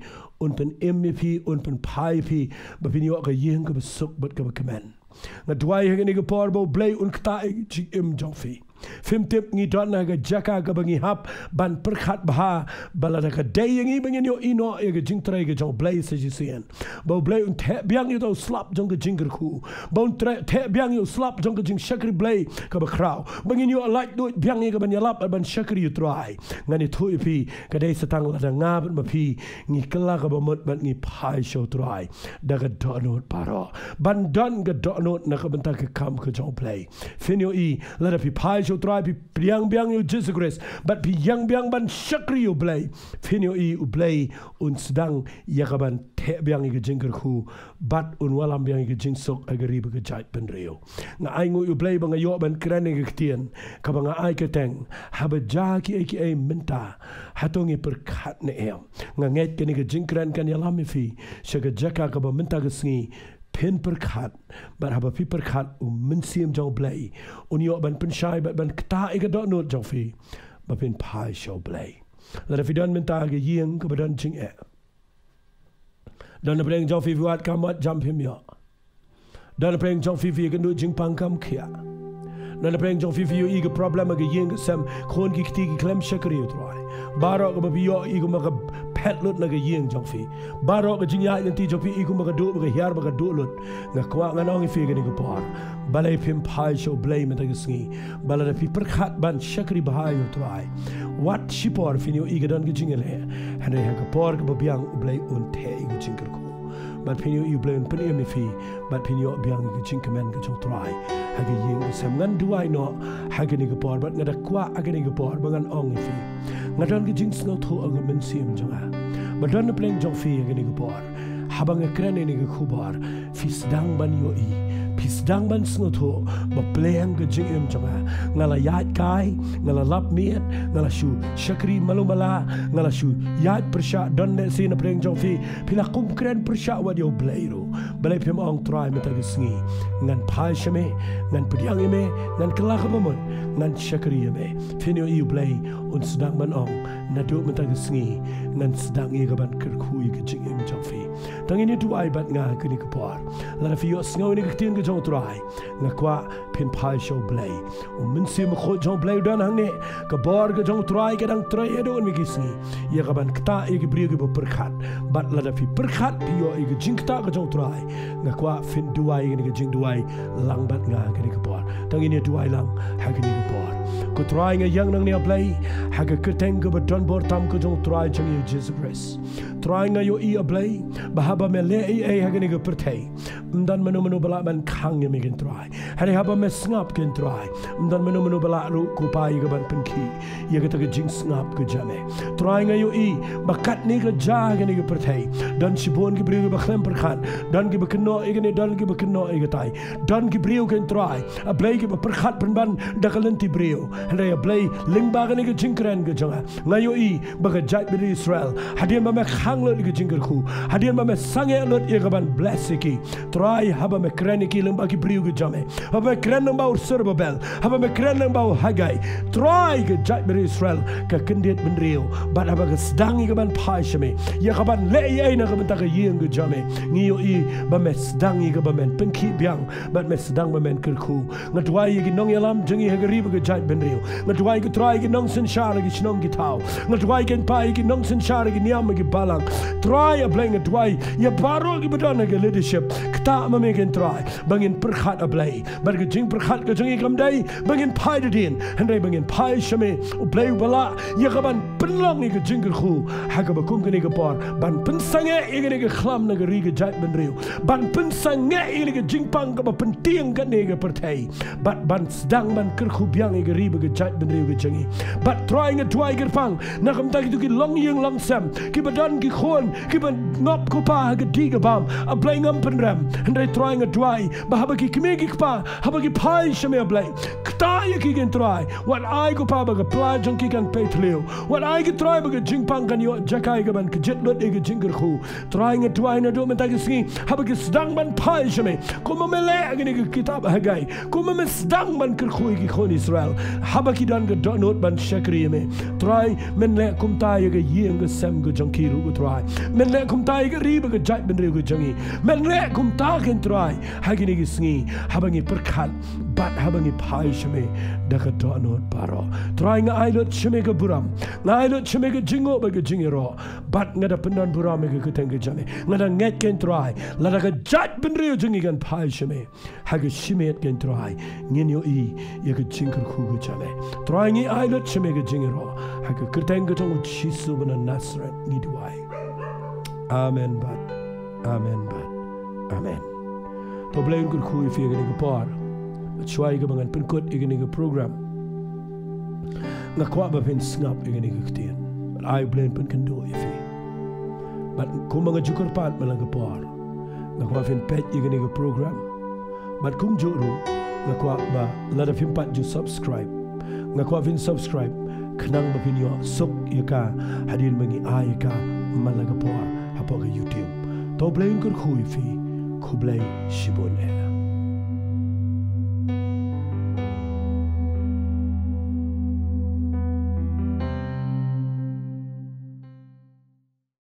un pynim ïa phi, un pynphai ïa phi, ba phin ïoh ka ïing kaba suk bad kaba kmen. Nga duwai ha kane ka por ba U Blei un ktah ïa ka jingim jong phi. Phim tip, ngi don ha ka jaka kaba ngi hap ban pyrkhat bha, ba lada ka dei ïa ngi ba ngin ïohi noh ïa ka jingtrei ka jong U Blei sa shisien, ba U Blei un theh biang ïa uta u slap jong ka jingkyrkhu, ba un theh biang ïa u slap jong ka jingshakri Blei kaba khraw, ba ngin ïoh laitluid biang ïa ka ban ïalap bad ban shakri ïa U Trai. Ngan ïathuh ïa phi, ka dei sa tang lada nga bad ma phi ngi kylla kaba mut bad ngi phai sha U Trai da ka dohnud baroh, ban don ka dohnud na ka bynta ka kam ka jong U Blei. Phin ïohi, lada phi phai sha U Trai, phi pdiang biang ïa U Jisu Khrist bad phi ïeng biang ban shakri ïa U Blei, phin ïohi U Blei un sdang ïa ka ban theh biang ïa ka jingkyrkhu bad un wallam biang ïa ka jingsuk ha ka ri bad ka jaitbynriew. Nga ainguh ïa U Blei ba nga ïoh ban kren ïa ka ktien kaba nga ai kyrteng, haba jia kiei kiei mynta, hato ngi pyrkhat ne em? Nga ngeit kane ka jingkren kan ïalam ïa phi sha ka jaka kaba mynta ka sngi phin pyrkhat, bad haba phi pyrkhat, U Mynsiem jong U Blei un ïoh ban pynshai bad ban ktah ïa ka dohnud jong phi ba phin phai sha U Blei. Lada phi don mynta ha ka ïing kaba don jingeh, don napdeng jong phi phi wad kam wad, jam phim ïoh. Don napdeng jong phi phi ïakynduh jingpang kam khiah. Don napdeng jong phi phi ïohi ka problem ha ka ïing ka sem, khun ki kti ki khlem shakri ïa U Trai. Baroh kaba phi ïohi kumba ka phet lut na ka ïing jong phi. Baroh ka jingïaid lynti jong phi i kumba ka duh bad ka hiar bad ka duh lut. Nga kwah ngan ong ïa phi ha kane ka por, balei phim phai sha U Blei mynta ka sngi? Ba lada phi pyrkhat ban shakri bha ïa U Trai, wat shipor phin ïohi ka don ka jingïaleh. Hynrei ha ka por kaba biang U Blei un theh ïa ka jingkyrkhu bad phin ïohi U Blei un pynim ïa phi bad phin ïoh biang ïa ka jingkmen ka jong U Trai ha ka ïing ka sem. Ngan duwai noh ha kane ka por bad nga da kwah ha kane ka por ba ngan ong ïa phi, nga don ka jingsngewthuh ha ka mynsiem jong nga ba don napdeng jong phi ha kane ka por, haba nga kren ïa kane ka khubor, phi sdang ban ïohi, phi sdang ban sngewthuh ba pleng ka jingim jong nga, nga la ïaid kai, nga la lap miet, nga la shu shakri malu mala, nga la shu ïaid pyrshah. Don lehse napdeng jong phi phi la kum kren pyrshah wat ïa U Blei ruh. Balei phim ong, Trai, mynta ka sngi ngan phai sha Me, ngan pdiang ïa Me, ngan kylla kaba mut, ngan shakri ïa Me? Phin ïohi U Blei un sdang ban ong, naduh mynta ka sngi ngan sdang ïa ka ban kyrkhu ïa ka jingim jong phi. Tang ngin ïa duwai bad nga ha kane ka por. Lada phi ïohsngew ïa kane ka ktien ka jong U Trai, nga kwah phin phai sha U Blei. U Mynsiem Bakhuid jong U Blei u don hangne. Ka bor ka jong U Trai ka dang trei haduh mynta ka sngi ïa ka ban ktah ïa ki briew kiba pyrkhat. Bad lada phi pyrkhat phi ïoh ïa ka jingktah ka jong U Trai, nga kwah phin duwai ïa kane ka jingduwai lang bad nga ha kane ka por. Tang ngin ïa duwai lang ha kane ka por. Ko Trai, nga ïeng nangne, A Blei, ha ka kyrteng kaba don bor tam ka jong U Trai jong ngi U Jisu Khrist. Trai, nga ïohi, A Blei, ba haba Me leh ei ei ha kane ka pyrthei, ym don mano mano ba lah ban khang ïa Me, ko Trai. Hynrei haba Me sngap, ko Trai, ym don mano mano ba lah ruh, ko Pa, ïa ka ban pynkhih ïa kata ka jingsngap ka jong Me. Trai, nga ïohi ba katne ka jaka ha kane ka pyrthei don shibun ki briew kiba khlem pyrkhat, don kiba kynnoh ïa kane, don kiba kynnoh ïa katai, don ki briew, ko Trai, A Blei, kiba pyrkhat pynban da ka lynti briew. Hynrei, A Blei, lyngba kane ka jingkren ka jong nga, nga ïohi ba ka jaitbynriew Israel, hadien ba Me khang lut ïa ka jingkyrkhu, hadien ba Me sangeh lut ïa ka ban bless ïa ki, Trai, haba Me kren ïa ki lyngba ki briew ki jong Me, haba Me kren lyngba u Zerubbabel, haba Me kren lyngba u Haggai, Trai, ka jaitbynriew Israel ka kyndit bynriew. Bad haba ka sdang ïa ka ban phai sha Me, ïa ka ban leh ei ei na ka bynta ka ïing ka jong Me, ngi ïohi ba Me sdang ïa ka ba Men pynkhih biang bad Me sdang ba Men kyrkhu. Nga duwai ïa ki nongïalam jong ngi ha ka ri bad ka jaitbynriew. Nga duwai, ko Trai, ïa ki nongsynshar ha ki shnong ki thaw. Nga duwai, ko Pa, ïa ki nongsynshar ha ki niam ha ki balang. Trai A Blei, nga duwai ïa baroh kiba don ha ka leadership. Ktah ma me, ko Trai, ba ngin pyrkhat, A Blei, bad ka jingpyrkhat ka jong ngi kam dei ba ngin phai da dien, hynrei ba ngin phai sha me, U Blei uba lah ïa ka ban pynlong ïa ka jingkyrkhu ha kaba kum kane ka por, ban pynsangeh ïa kane ka khlam na ka ri ka jaitbynriew, ban pynsangeh ïa kane ka jingpang kaba pyntieng katne ka pyrthei, bad ban sdang ban kyrkhu biang ïa ka ri bad ka jaitbynriew ka jong ngi. Bad Trai, nga duwai kyrpang na ka bynta kito ki longïing longsem, kiba don ki khun kiba ngop, ko Pa, ha ka dih ka bam. A Blei, ngam pynrem, hynrei Trai, nga duwai ba haba ki kmie ki kpa, haba ki phai sha me, A Blei, ktah ïa ki, ko Trai. Wat ai, ko Pa, ba ka pla jong ki kan peit thliew. Wat ai, ko Trai, ba ka jingpang kan ïoh jaka ïa ka ban kjit lut ïa ka jingkyrkhu. Trai, nga duwai naduh mynta ka sngi, haba ki sdang ban phai sha me, kumba me leh ha kane ka kitab Haggai, kumba me sdang ban kyrkhu ïa ki khun Israel haba ki don ka dohnud ban shakri ïa me, Trai, men leh kumta ïa ka ïing ka sem ka jong ki ruh, ko Trai. Men leh kumta ïa ka ri bad ka jaitbynriew ka jong ngi. Men leh kumta, ko Trai, ha kine ki sngi, haba ngi pyrkhat bad haba ngi phai sha me da ka dohnud baroh. Trai, nga ai lut sha me ka burom, nga ai lut sha me ka jingnguh bad ka jingïaroh, bad nga da pyndonburom ïa ka kyrteng ka jong me. Nga da ngeit, ko Trai, lada ka jaitbynriew jong ngi kan phai sha me ha ka shimet, ko Trai, ngin ïohi ïa ka jingkyrkhu ka jong me. Trai, ngi ai lut sha me ka jingïaroh, ha ka kyrteng ka jong U Jisu ba na Nasareth ngi duwai. Amen bad amen bad amen. To U Blei un kyrkhu ïa phi ha kane ka por. Shuwa ïa kaba ngan pynkut ïa kane ka program, nga kwah ba phin sngap ïa kane ka ktien. Ai U Blei un pynkynduh ïa phi. Bad kumba nga ju kyrpad man la ka por, nga kwah phin peit ïa kane ka program. Bad kumjuh ruh, nga kwah ba lada phim pat ju subscribe, nga kwah phin subscribe, khnang ba phin ïoh suk ïa ka hadien ba ngi ai ïa ka man la ka por hapoh ka YouTube. To U Blei un kyrkhu ïa phi. Khublei shibun eh.